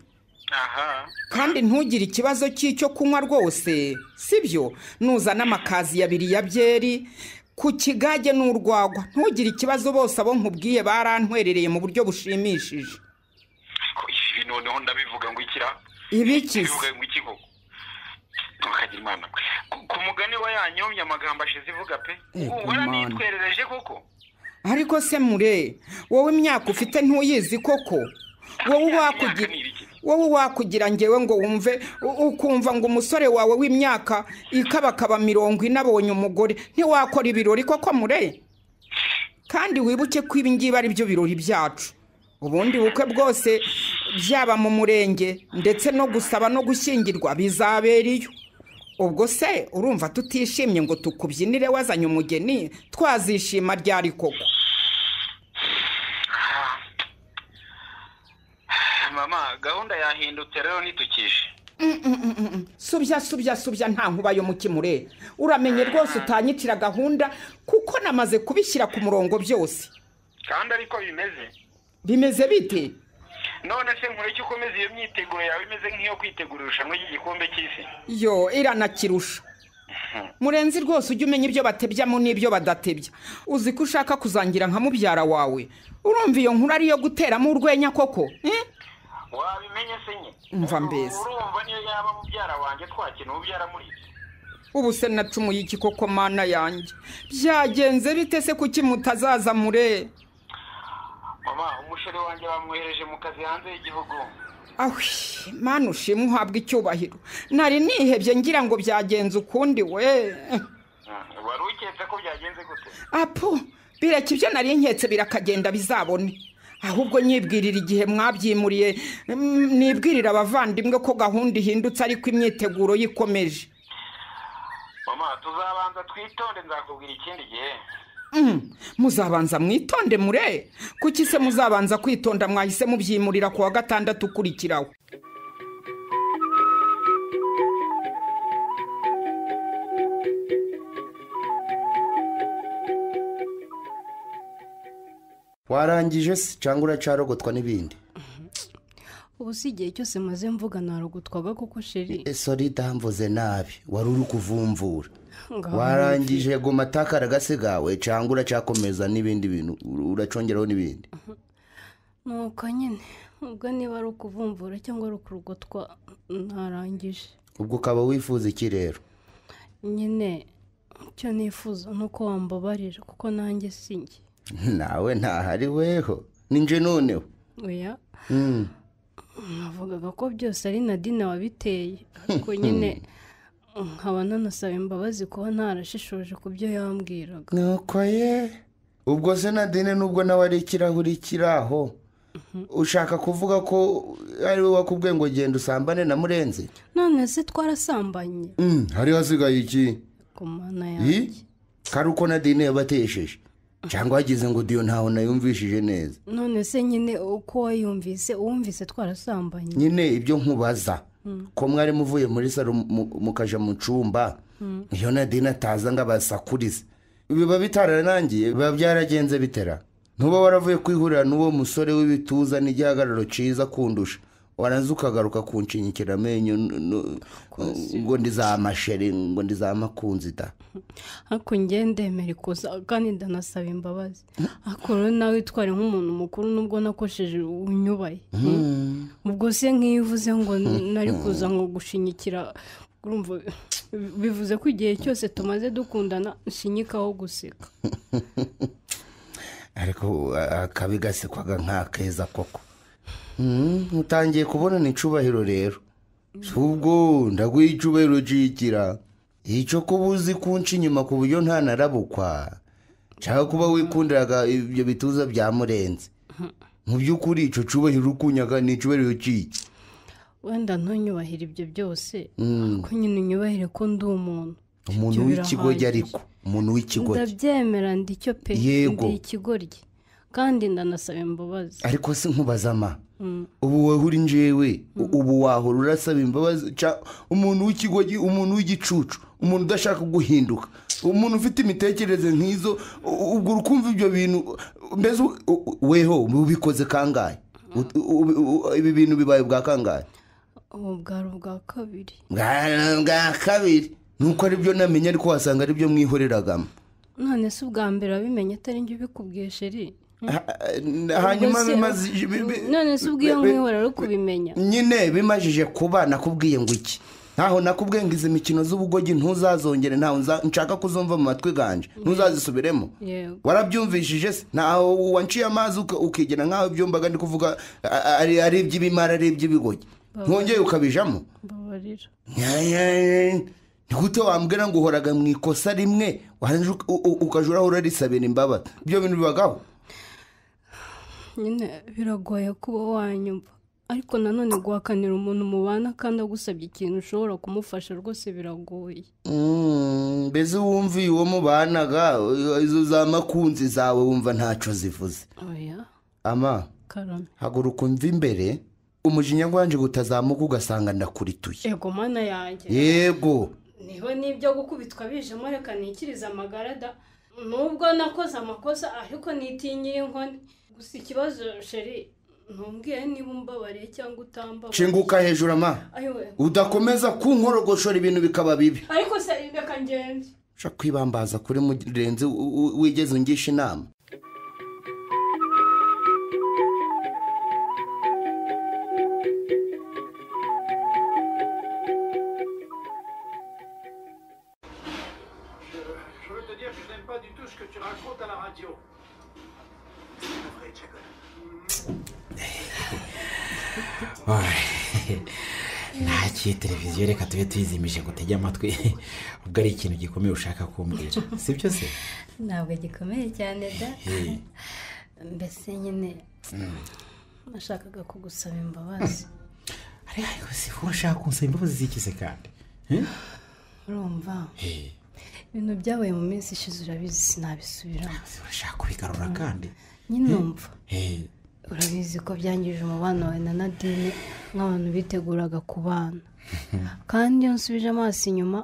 Aha.
Kandi ntugire ikibazo cy'icyo kunywa rwose, sibyo? Nuzana amakazi abiri ya byeri ku kigage n'urwagwa, ntugire ikibazo, bose abo nkubwiye barantwerereye mu buryo bushimishije.
Ibi noneho ndabivuga ngo ikira?
Ibiki?
Ndabivuga ngo iki koko? Tukagira Imana. Ku mugani wa yanyombye amagambo ashize ivuga pe. Waranitwerereje koko?
Ariko se mure, wowe imyaka ufite ntuyizi koko? Wowe wakugira ngewe ngo wumve ukumva ngo umusore wawe w'imyaka ikabakaba 40 abonye umugore, ntiwakora ibirori koko mure? Kandi wibuke ko ibi ngibi ari byo birori byacu. Ubundi bukwe bwose byaba mu murenge ndetse no gusaba no gushyingirwa bizabera iyo. Ubwo se urumva tutishimye ngo tukubyinire wazanye umugeni, twazishima ryari koko?
Mama, gahunda yahindutse rero nitukije.
Subya nta nkuba yo mukimure. Uramenye rwose utanyicira gahunda kuko namaze kubishyira ku murongo byose.
Kandi ariko bimeze.
Bimeze bite?
None se nkore cyo ukomeza iyo myiteguro yawe imeze nk'iyo kwitegura irushanwa ry'igikombe cy'isi?
Yo, iranakirusha. Murenzi rwose ujye umenya ibyo batebyamo n'ibyo badatebya. Uzi ko ushaka kuzangira nka mubyara wawe. Urumva iyo nkuru ariyo guteramo urwenya koko?
Wabimenye se nye?
Umva mbese.
Urumva niyo yaba mubyara wanjye twakina ubyara muri.
Ubu se nacumuye iki koko mana yanjye? Byagenze bite se kuki mutazaza mure?
Mama, umusheri wanjye bamwohereje mu kazi hanze y'igihugu.
Ahwi, mana ushimwe uhabwa icyubahiro. Nari nihebye ngira ngo byagenze ukundi we.
Wari uketse ko byagenze gute?
Apo, bireke ibyo nari nketse birakagenda bizabone. Ahubwo nyibwirira igihe mwabyimuriye, nibwirira abavandimwe ko gahunda ihindutse ariko imyiteguro yikomeje.
Mama, tuzabanza twitonde, nzakubwira ikindi gihe.
Muzabanza mwitonde mure? Kuki se muzabanza kwitonda mwahise mubyimurira kuwa gatandatu ukurikiraho?
Warangije se cyangwa uracarogotwa n'ibindi?
Ubu si igihe cyose maze mvuga narogotwaga koko sheri.
Sorry damvuze nabi, wari uri kuvumvura. Warangije goma takara gasigawe cyangwa uracakomeza n'ibindi bintu, uracongeraho n'ibindi?
Nuko nyine ubwo niba ari ukuvumvura cyangwa ari ukurogotwa ntarangije.
Ubwo ukaba wifuza iki rero?
Nyine icyo nifuza nuko wambabarira kuko nanjye sinjye.
Nawe ntahari weho, Ninje noneho.
Oya. Navugaga ko byose ari Nadine wabiteye, ariko nyine nkaba nanasaba imbabazi kuba ntarashishoje ku byo yambwiraga.
Nuko ye, ubwo se Nadine nubwo nawe ari ikirahuri kiraho, ushaka kuvuga ko ari we wakubwiye ngo genda usambane na Murenzi?
None se twarasambanye?
Hari hasigaye iki?
Ku mana yanjye.
Kari uko Nadine yabatesheje cyangwa wagize ngo diyo ntaho nayumvishije neza.
None se nyine uko wayumvise, uwumvise twarasambanye?
Nyine ibyo nkubaza, ko mwari muvuye muri salo mukaja mu cumba, iyo Nadine ataza ngo abasakurize, biba bitararangiye, biba byaragenze bitera. Ntuba waravuye kwihurira n'uwo musore w'ibituza n'igihagararo ciza kundusha, waranze ukagaruka kunshinyikira amenyo ngo ndizamasheri, ngo ndizamakunzi da.
Ariko njye ndemera ikosa kandi ndanasaba imbabazi. Ariko rero nawe witware nk'umuntu mukuru nubwo nakosheje unyubaye. Ubwo se nk'iyo uvuze ngo nari kuza ngo gushinyikira, urumva bivuze ko igihe cyose tumaze dukundana nshinyikaho guseka.
Ariko akabi gasekwaga nk'akeza koko. Utangiye kubona ni icubahiro rero. Ubwo ndaguha icubahiro cikira. Icyo kuba uzi kunca inyuma ku buryo ntanarabukwa, cyangwa kuba wikundiraga ibyo bituza bya Murenzi. Mu by'ukuri icyo cubahiro ukunyaga ni icubahiro ciki.
Wenda ntunyubahire ibyo byose, ariko nyine unyubahire ko ndi umuntu.
Umuntu w'ikigoryi ariko, umuntu w'ikigoryi.
Ndabyemera ndicyo pe, ndi ikigoryi. Kandi ndanasaba imbabazi.
Ariko se nkubaza ma, ubu wowe uri njyewe, ubu wahora urasaba imbabazi umuntu w'ikigoryi, umuntu w'igicucu, umuntu udashaka guhinduka, umuntu ufite imitekerereze nk'izo, ubwo urukumva ibyo bintu mbese weho ubikoze kangahe? Ibi bintu bibaye bwa kangahe?
Ubu bwari ubwa kabiri.
Bwa kabiri. Nuko ari byo namenye, ariko wasanga ari byo mwihoreragamo.
None se ubwa mbere wabimenye atari njye ubikubwiye sheri?
Hanyuma bimaze,
none se ubwiye mwihorera uri kubimenya?
Nyine bimajije kuba nakubwiye ngo iki? Ntaho nakubwiye ngo izi mikino z'ubugogi ntuzazongere, ntaho nshaka kuzumva mu matwi ganje, ntuzazisubiremo. Warabyumvishije se? Ntaho wanciye amazi ukigena nkaho ibyumbaga ndi kuvuga ari iby'ibimara, ari iby'ibigogi, ntongeye ukabijamo.
Mbabarira.
Nigute wambwira ngo uhoraga mu ikosa rimwe ukaja urahora urisabira imbabazi? Ibyo bintu bibagaho?
Nyine biragoye kuba wanyumva, ariko nanone guhakanira umuntu mubana kandi agusabye ikintu ushobora kumufasha rwose biragoye.
Mbese wumviye uwo mubanaga, izo za makunzi zawe wumva ntaco zivuze?
Oya.
Ama, haguruka umva imbere, umujinya gwanje gutazamuka ugasanga ndakurituye.
Yego mana yanjye.
Yego.
Niho nibyo gukubitwa bijemo, reka nikiriza amagara da. Nubwo nakoze amakosa ariko nitinyira inkoni. Gusa ikibazo sheri, ntumbwiye niba umbabariye cyangwa utambabariye.
Nshinguka hejuru ama, udakomeza kunkorogoshora ibintu bikaba bibi.
Ariko se reka ngende.
Ushaka kwibambaza kuri Murenzi wigeze ungisha inama?
Ntakiye televiziyo, reka tube tuyizimije ngo utege amatwi, ubwo ari ikintu gikomeye ushaka kumbwira, sibyo se?
Ntabwo gikomeye cyane da. Mbese nyine nashakaga kugusaba imbabazi.
Ariko se urashaka kunsaba imbabazi z'ikize kandi?
Urumva ibintu byabaye mu minsi ishize urabizi, sinabisubiramo.
Urashaka kubigarura kandi?
Nyine umva, urabizi ko byangije umubano wawe na Nadine nk'abantu biteguraga kubana. Kandi iyo nsubije amaso inyuma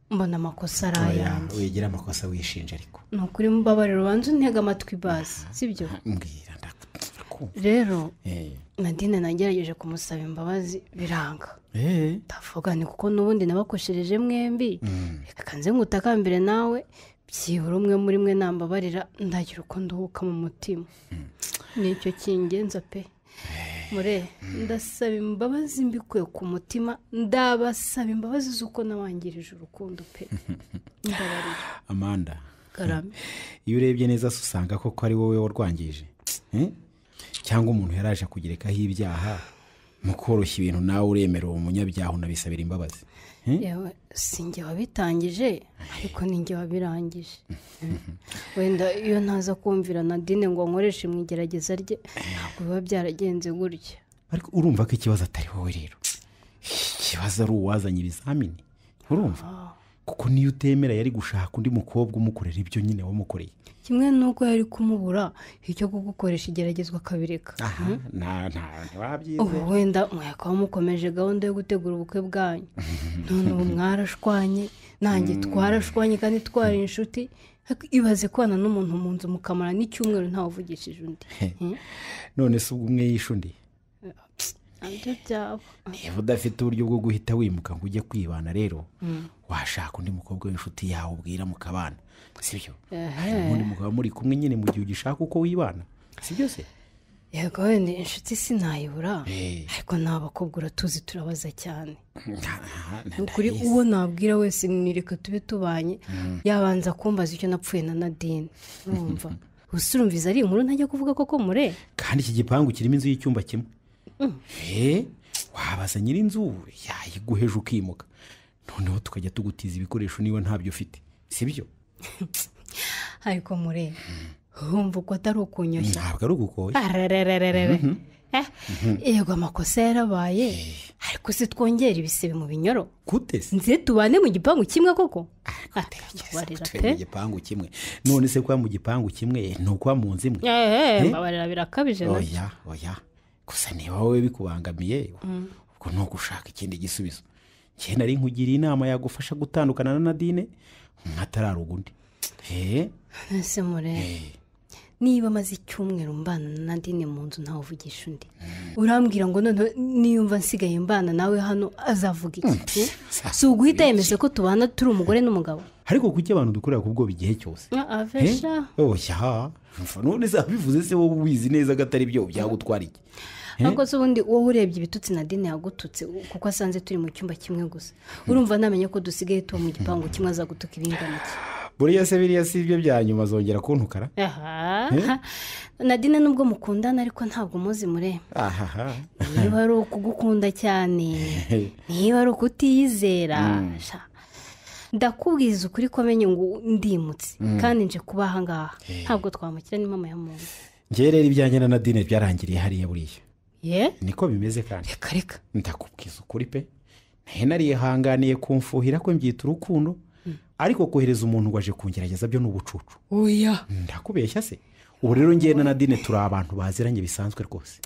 mbona amakosa ari ayanjye.
Wigira amakosa wishinja ariko.
Ni ukuri mbabarira, ubanza untege amatwi basi, sibyo?
Mbwira ndakumva.
Rero Nadine nagerageje kumusaba imbabazi biranga. Ndavuga ni kuko n'ubundi nabakoshereje mwembi, reka nze ngutakambire nawe, byibura umwe muri mwe nambabarira ndagira uko nduhuka mu mutima. Nicyo kingenza pe. Mure, ndasaba imbabazi mbikuye ku mutima, ndabasaba imbabazi z'uko nabangirije urukundo pe. Mbabarira.
Amanda,
Karame.
Iyo urebye neza usanga koko ari wowe warwangije. Cyangwa umuntu yaraje kugerekaho ibyaha mu koroshya ibintu nawe uremera uwo munyabyaha unabisabira imbabazi.
Yewe sinjye wabitangije ariko ninjye wabirangije. Wenda iyo ntaza kumvira Nadine ngo nkoreshe mu igerageza rye ntabwo biba byaragenze gutya.
Ariko urumva ko ikibazo atari wowe rero, ikibazo ari uwazanye ibizamini, urumva? Kuko niyo utemera yari gushaka undi mukobwa umukorera ibyo nyine wamukoreye.
Kimwe nuko yari kumubura icyo kugukoresha igeragezwa akabireka.
Nta ntiwabyize.
Ubu wenda mwakaba mukomeje gahunda yo gutegura ubukwe bwanyu. None ubu mwarashwanye, nanjye twarashwanye kandi twari inshuti. Ibaze kubana n'umuntu mu nzu mukamara n'icyumweru ntawe uvugishije undi.
None se ubwo umwe yishe undi? Niba udafite uburyo bwo guhita wimuka ngo ujye kwibana rero, washaka undi mukobwa w'inshuti yawe ubwira mukabana, sibyo? Ubundi mukaba muri kumwe nyine mu gihe ugishaka uko wibana, sibyo se?
Yego wenda inshuti sinayibura, ariko n'abakobwa uratuzi turabaza cyane. Ukuri uwo nabwira wese nireka tube tubanye, yabanza kumbaza icyo napfuye na Nadine. Urumva? Usurumviza ari inkuru ntajya kuvuga koko mure.
Kandi iki gipangu kirimo inzu y'icyumba kimwe. Wabaza nyir'inzu yayiguheje ukimuka, noneho tukajya tugutiza ibikoresho niba ntabyo ufite, sibyo?
Ariko mure wumva uko atari ukunyoshya.
Ntabwo ari ugukoshya.
Yego amakosa yarabaye, ariko se twongera ibisebe mu binyoro
gute se?
Nze tubane mu gipangu kimwe koko?
Mu gipangu kimwe? None se kuba mu gipangu kimwe ni ukuba mu nzu imwe?
Mbabarira birakabije.
Oya oya, gusa niba wowe bikubangamiye ubwo ni ugushaka ikindi gisubizo. Njye nari nkugiriye inama yagufasha gutandukana na Nadine nkatararuga undi.
Ese mure niba amaze icyumweru mbana na Nadine mu nzu ntawe uvugisha undi, urambwira ngo none niyumva nsigaye mbana nawe hano azavuga iki? Si uguhita yemeze ko tubana turi umugore n'umugabo?
Ariko kuki abantu dukorera ku bwoba igihe cyose? Oya, none se abivuze se wowe ubizi neza ko atari byo byagutwara iki?
Ariko se ubundi wowe urebye ibitutsi Nadine yagututse kuko asanze turi mu cyumba kimwe gusa, urumva namenye ko dusigaye tuba mu gipangu kimwe azagutuka ibingana iki?
Buriya se biriya si ibyo bya nyuma azongera kuntukara?
Nadine nubwo mukundana ariko ntabwo muzi mure. Niba ari ukugukunda cyane, niba ari ukutiyizera, ndakubwiza ukuri ko amenye ngo ndimutse kandi nje kuba aha ngaha, ntabwo twamukira ni mama ya muntu.
Njye rero ibyanjye na Nadine byarangiriye hariya buriya. Niko bimeze kandi.
Reka reka.
Ndakubwiza ukuri pe. Narihanganiye kumfuhira ko mbyita urukundo, ariko kohereza umuntu ngo aje kungerageza byo n'ubucucu.
Oya.
Ndakubeshya se? Ubu rero njye na Nadine turi abantu baziranye bisanzwe rwose.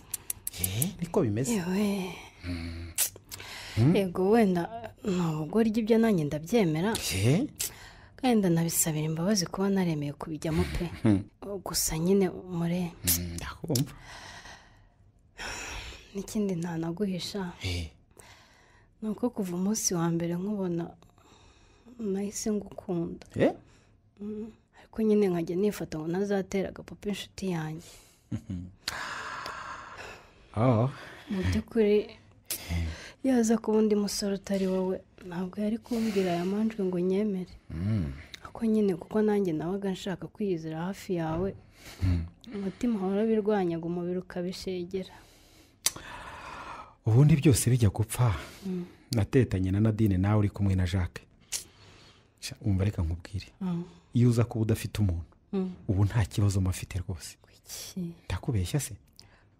Niko bimeze.
Yego wenda ntabwo ibyo nanjye ndabyemera. Kandi ndanabisabira imbabazi kuba naremeye kubijyamo pe. Gusa nyine mure.
Ndakumva.
N'ikindi ntanaguhisha. Nuko kuva umunsi wa mbere nkubona nahise ngukunda. Ariko nyine nkajya nifata ngo ntazatera agapapa inshuti yanjye. Mu by'ukuri yaza kuba undi musore utari wowe ntabwo yari kumbwira aya manjwe ngo nyemere. Ariko nyine kuko nanjye nabaga nshaka kwiyizira hafi yawe, umutima warabirwanyaga umubiri ukabishegera.
Ubundi byose bijya gupfa natetanye na Nadine nawe uri kumwe na Jacques. Umva reka nkubwire, iyo uza kuba udafite umuntu ubu nta kibazo mafite rwose. Ndakubeshya se?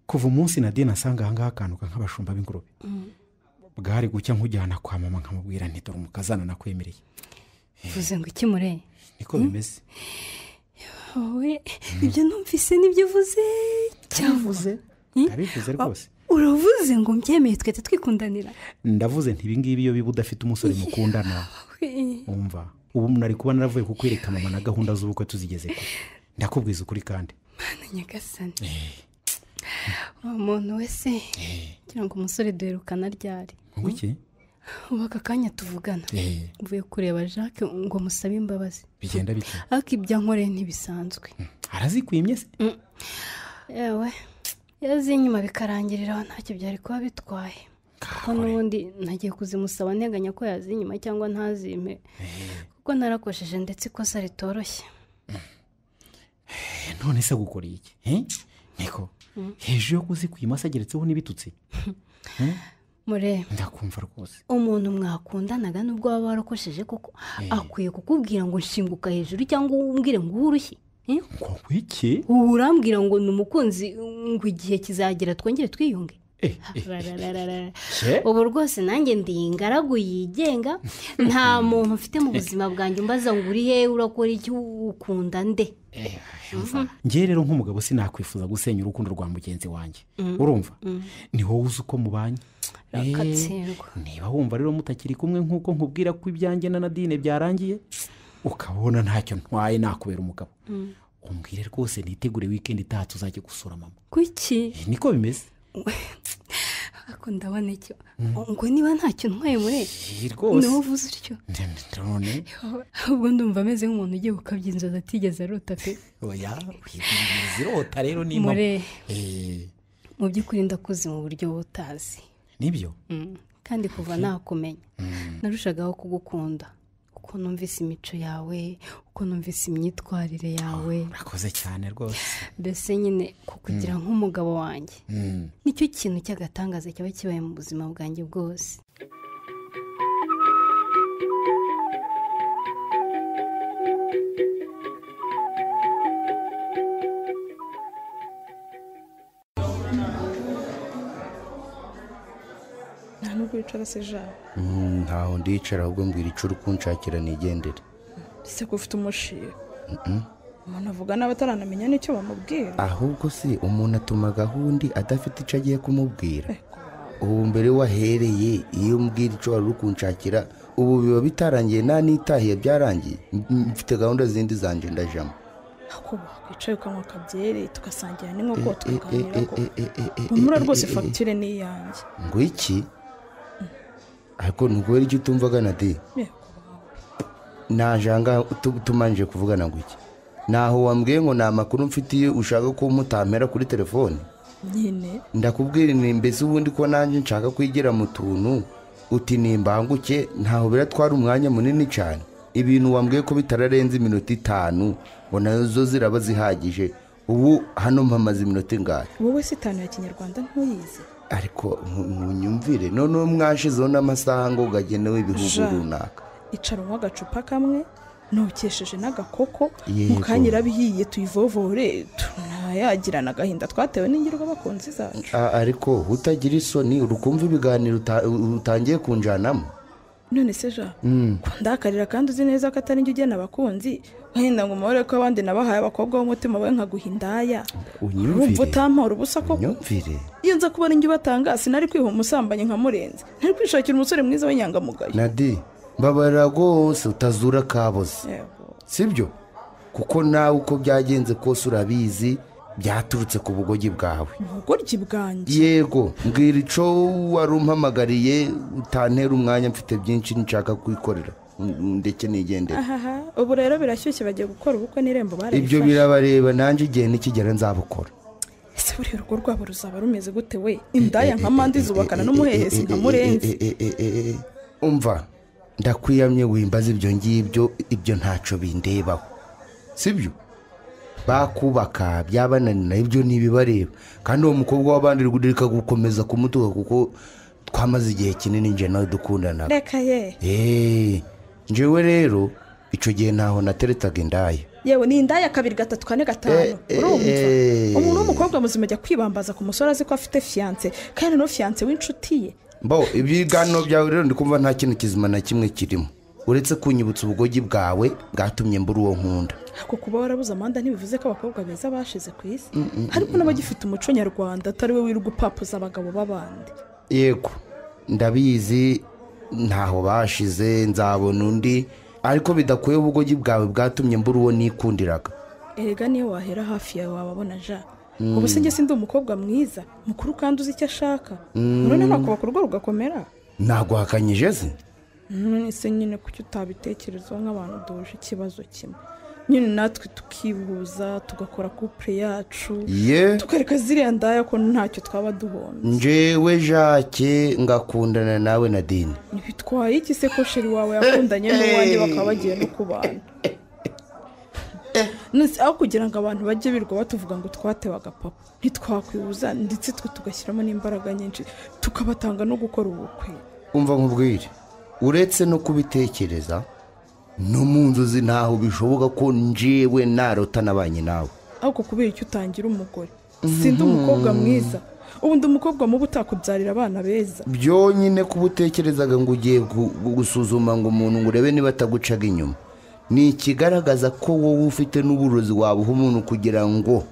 Kuva umunsi Nadine asanga aha ngaha akantu nk'abashumba b'ingurube, bwari gucya nkujyana kwa mama nkamubwira nti dore umukazana nakwemereye.
Uvuze ngo iki mure?
Niko bimeze.
Wowe ibyo numvise nibyo uvuze
cyavuze? Ndabivuze rwose.
Uravuze ngo mbyemeye twete twikundanira?
Ndavuze nti ibi ngibi iyo biba udafite umusore mukundana, umva ubu nari kuba naravuye kukwereka mama na gahunda z'ubukwe tuzigeze kure. Ndakubwiza ukuri kandi.
Mana nyagasani. Umuntu wese ngira ngo umusore duherukana ryari?
Ngo iki?
Ubu aka kanya tuvugana mvuye kureba Jacques ngo musabe imbabazi.
Bigenda bite?
Ariko ibyo ankoreye ntibisanzwe.
Arazikwimye se?
Yewe yazinyuma bikarangirira ntacyo byari kuba bitwaye. Kuko n'ubundi nagiye kuzimusaba nteganya ko yazinyuma cyangwa ntazime, kuko narakosheje ndetse ikosa ritoroshye.
None se gukora iki? Niko Hejuru yo kuzikwima se ageretseho n'ibitutsi.
Mure
ndakumva rwose.
Umuntu mwakundanaga nubwo waba warakosheje koko akwiye kukubwira ngo nshinguka hejuru cyangwa umbwire ngo urushye.
Ngo iki?
Urambwira ngo ni umukunzi ngo igihe kizagera twongere twiyunge. Ubu rwose nanjye ndi ingaragu yigenga, nta muntu mfite mu buzima bwanjye umbaza ngo uri he, urakora iki, ukunda nde.
Njye rero nk'umugabo sinakwifuza gusenya urukundo rwa mugenzi wanjye. Urumva ni wowe uzi uko mubanye. Niba wumva rero mutakiri kumwe nk'uko nkubwira ko ibyanjye na Nadine byarangiye, ukabona ntacyo ntwaye nakubera umugabo, umbwire rwose nitegure weekend itaha tuzajye gusura mama.
Kuki?
Niko bimeze.
Ako ndabona icyo ngo niba ntacyo ntwaye muri
rwose
niwo uvuze utyo.
None
ubwo ndumva ameze nk'umuntu ugiye gukabya inzozi atigeze arota pe.
Oya zirota rero ni
mama. Mu by'ukuri ndakuzi mu buryo butazi.
Nibyo?
Kandi kuva nakumenya narushagaho kugukunda, uko numvise imico yawe, uko numvise imyitwarire yawe.
Urakoze cyane rwose.
Mbese nyine kukugira nk'umugabo wanjye nicyo kintu cy'agatangaza cyaba kibaye mu buzima bwanjye bwose.
Nta wicara se Jean?
Ntaho ndicara, ahubwo mbwira icyo uri kunshakira nigendere.
Ese ko ufite umushiha? Umuntu avuga n'abataranamenya n'icyo bamubwira.
Ahubwo se umuntu atuma gahunda adafite icyo agiye kumubwira. Ubu mbere wahereye iyo umbwira icyo wari uri kunshakira, ubu biba bitarangiye nta nitahiye byarangiye. Mfite gahunda zindi zanje ndajamo.
Ako wakwicaye ukanywa akabyere tugasangira n'inkoko tukaganira ko. Humura rwose fagitire ni iyanjye.
Ngo iki? Ariko nubwo icyo utumvaga Nadi. Najanga tumanje kuvugana ngo iki? Naho wambwiye ngo nta makuru mfitiye ushaka ko mutampera kuri telefone.
Nyine
ndakubwira ni mbese ubundi ko nanjye nshaka kwigira mu tuntu uti nimbanguke, ntaho biratwara umwanya munini cyane. Ibintu wambwiye ko bitararenze iminota 5 ngo nazo ziraba zihagije. Ubu hano mpamaze iminota ingahe?
Wowe si 5 ya Kinyarwanda ntuyizi.
Ariko munyumvire none mwashizeho n'amasaha ngo gagenewe ibihugu runaka.
Icara unywa agacupa kamwe nokesheje n'agakoko mukanyira bihiye tuyivovore tunayagirana agahinda twatewe n'ingirwa bakunzi zacu.
Ariko utagira isoni urukumva ibiganiro utangiye kunjanamo.
None se Jean, ndakarira kandi uzi neza ko atari njye ugena abakunzi, wenda ngo umubare ko abandi nabahaye abakobwa b'umutima bawe nkaguha indaya. Urumva utampora ubusa koko?
Unyumvire.
Iyo nza kuba ari njye ubatanga sinari kwiha umusambanyi nka Murenzi, nari kwishakira umusore mwiza w'inyangamugayo.
Nadi, mbabarira rwose utazura kaboze. Sibyo? Kuko nawe uko byagenze kose urabizi, byaturutse ku bugogi bwawe.
Ubugoryi bwanjye?
Yego, mbwira ico wari umpamagariye utantera umwanya, mfite byinshi nshaka kwikorera ndetse nigendere.
Ahaha, ubu rero birashyushye bagiye gukora ubukwe n'irembo barabifashe.
Ibyo birabareba, nanjye igihe nikigera nzabukora.
Ese buriya urugo rwabo ruzaba rumeze gute we? Indaya nka Mandi zubakana n'umuhehesi nka Murenzi.
Umva, ndakwiyamye wimbaza ibyo ngibyo, ibyo ntaco bindebaho. Sibyo? Bakubaka byabananira ibyo nibibareba. Kandi uwo mukobwa w'abandi reka gukomeza kumutuka kuko twamaze igihe kinini nje nawe dukundana.
Reka ye.
Njyewe rero icyo gihe ntaho nateretaga indaya.
Yewe ni indaya 2 3 4 5. Urumva? Umuntu w'umukobwa muzima ajya kwibambaza ku musore azi ko afite fiance, kandi no fiance w'inshuti ye.
Bo ibiganiro byawe rero ndikumva nta kintu kizima na kimwe kirimo. Uretse kunyibutsa ubugogi bwawe bwatumye mbura uwo nkunda.
Ako kuba warabuze Amanda ntibivuze ko abakobwa beza bashize ku isi. Ariko n'abagifite umuco nyarwanda atari we wirirwa upapuza abagabo b'abandi.
Yego, ndabizi ntaho bashize nzabona undi, ariko bidakuye ubugogi bwawe bwatumye mbura uwo nikundiraga.
Erega niyo wahera hafi yawe wababona ja. Ubu se njye sindi umukobwa mwiza mukuru kandi uzi icyo ashaka. None nakubaka urugo rugakomera.
Naguhakanyije se?
None se nyine kuki utabitekerezaho nk'abantu duhuje ikibazo kimwe? Nyine natwe tukibuza tugakora couple yacu, tukareka ziriya ndaya ko ntacyo twaba duhombye.
Njyewe Jacques ngakundana nawe Nadine.
Bitwaye iki se ko sheri wawe yakundanye n'uwanjye bakaba bagiye no kubana? Aho kugira ngo abantu bajye birirwa batuvuga ngo twatebaga papa, ntitwakwibuza ndetse twe tugashyiramo n'imbaraga nyinshi tukabatanga no gukora ubukwe.
Umva nkubwire, uretse no kubitekereza no mu nzozi ntaho bishoboka ko njyewe narota nabanye nawe.
Ariko kubera icyo utangira umugore, sindi umukobwa mwiza, ubu ndi umukobwa mubi utakubyarira abana beza.
Byonyine kuba utekerezaga ngo ugiye gusuzuma ngo umuntu ngo urebe niba atagucaga inyuma, ni ikigaragaza ko wowe ufite n'uburozi wabuha umuntu kugira ngo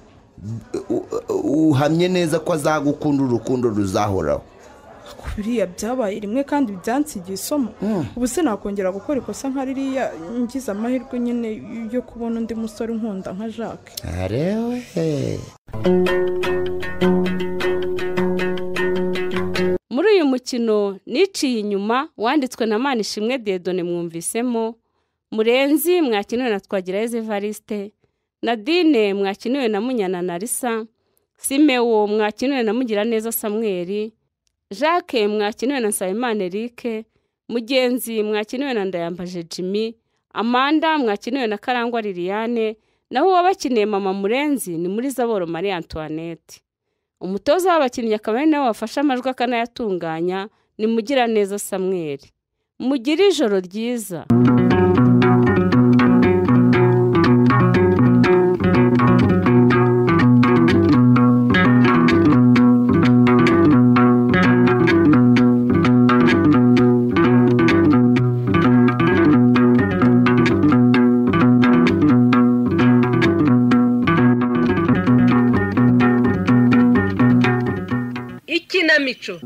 uhamye neza ko azagukunda urukundo ruzahoraho.
Biriya byabaye rimwe kandi byansigiye isomo. Ubu se nakongera gukora ikosa nka ririya ngize amahirwe nyine yo kubona undi musore unkunda nka Jacques.
Arewe.
Muri uyu mukino niciye inyuma wanditswe na Manishimwe Dieudonné mwumvisemo Murenzi mwakiniwe na Twagirayezu Evariste, Nadine mwakiniwe na Munyana Narisa, Simewo mwakiniwe na Mugiraneza Samuel, Jacques mwakiniwe na Nsabimana Eric, Mugenzi mwakiniwe na Ndayambaje Jimmy, Amanda mwakiniwe na Karangwa Liliane, naho uwabakiniye mama Murenzi ni muri Zaboro Marie Antoinette. Umutoza w'abakinnyi akaba ari nawe wafashe amajwi akanayatunganya ni Mugiraneza Samuel. Mugire ijoro ryiza.
Ikinamico.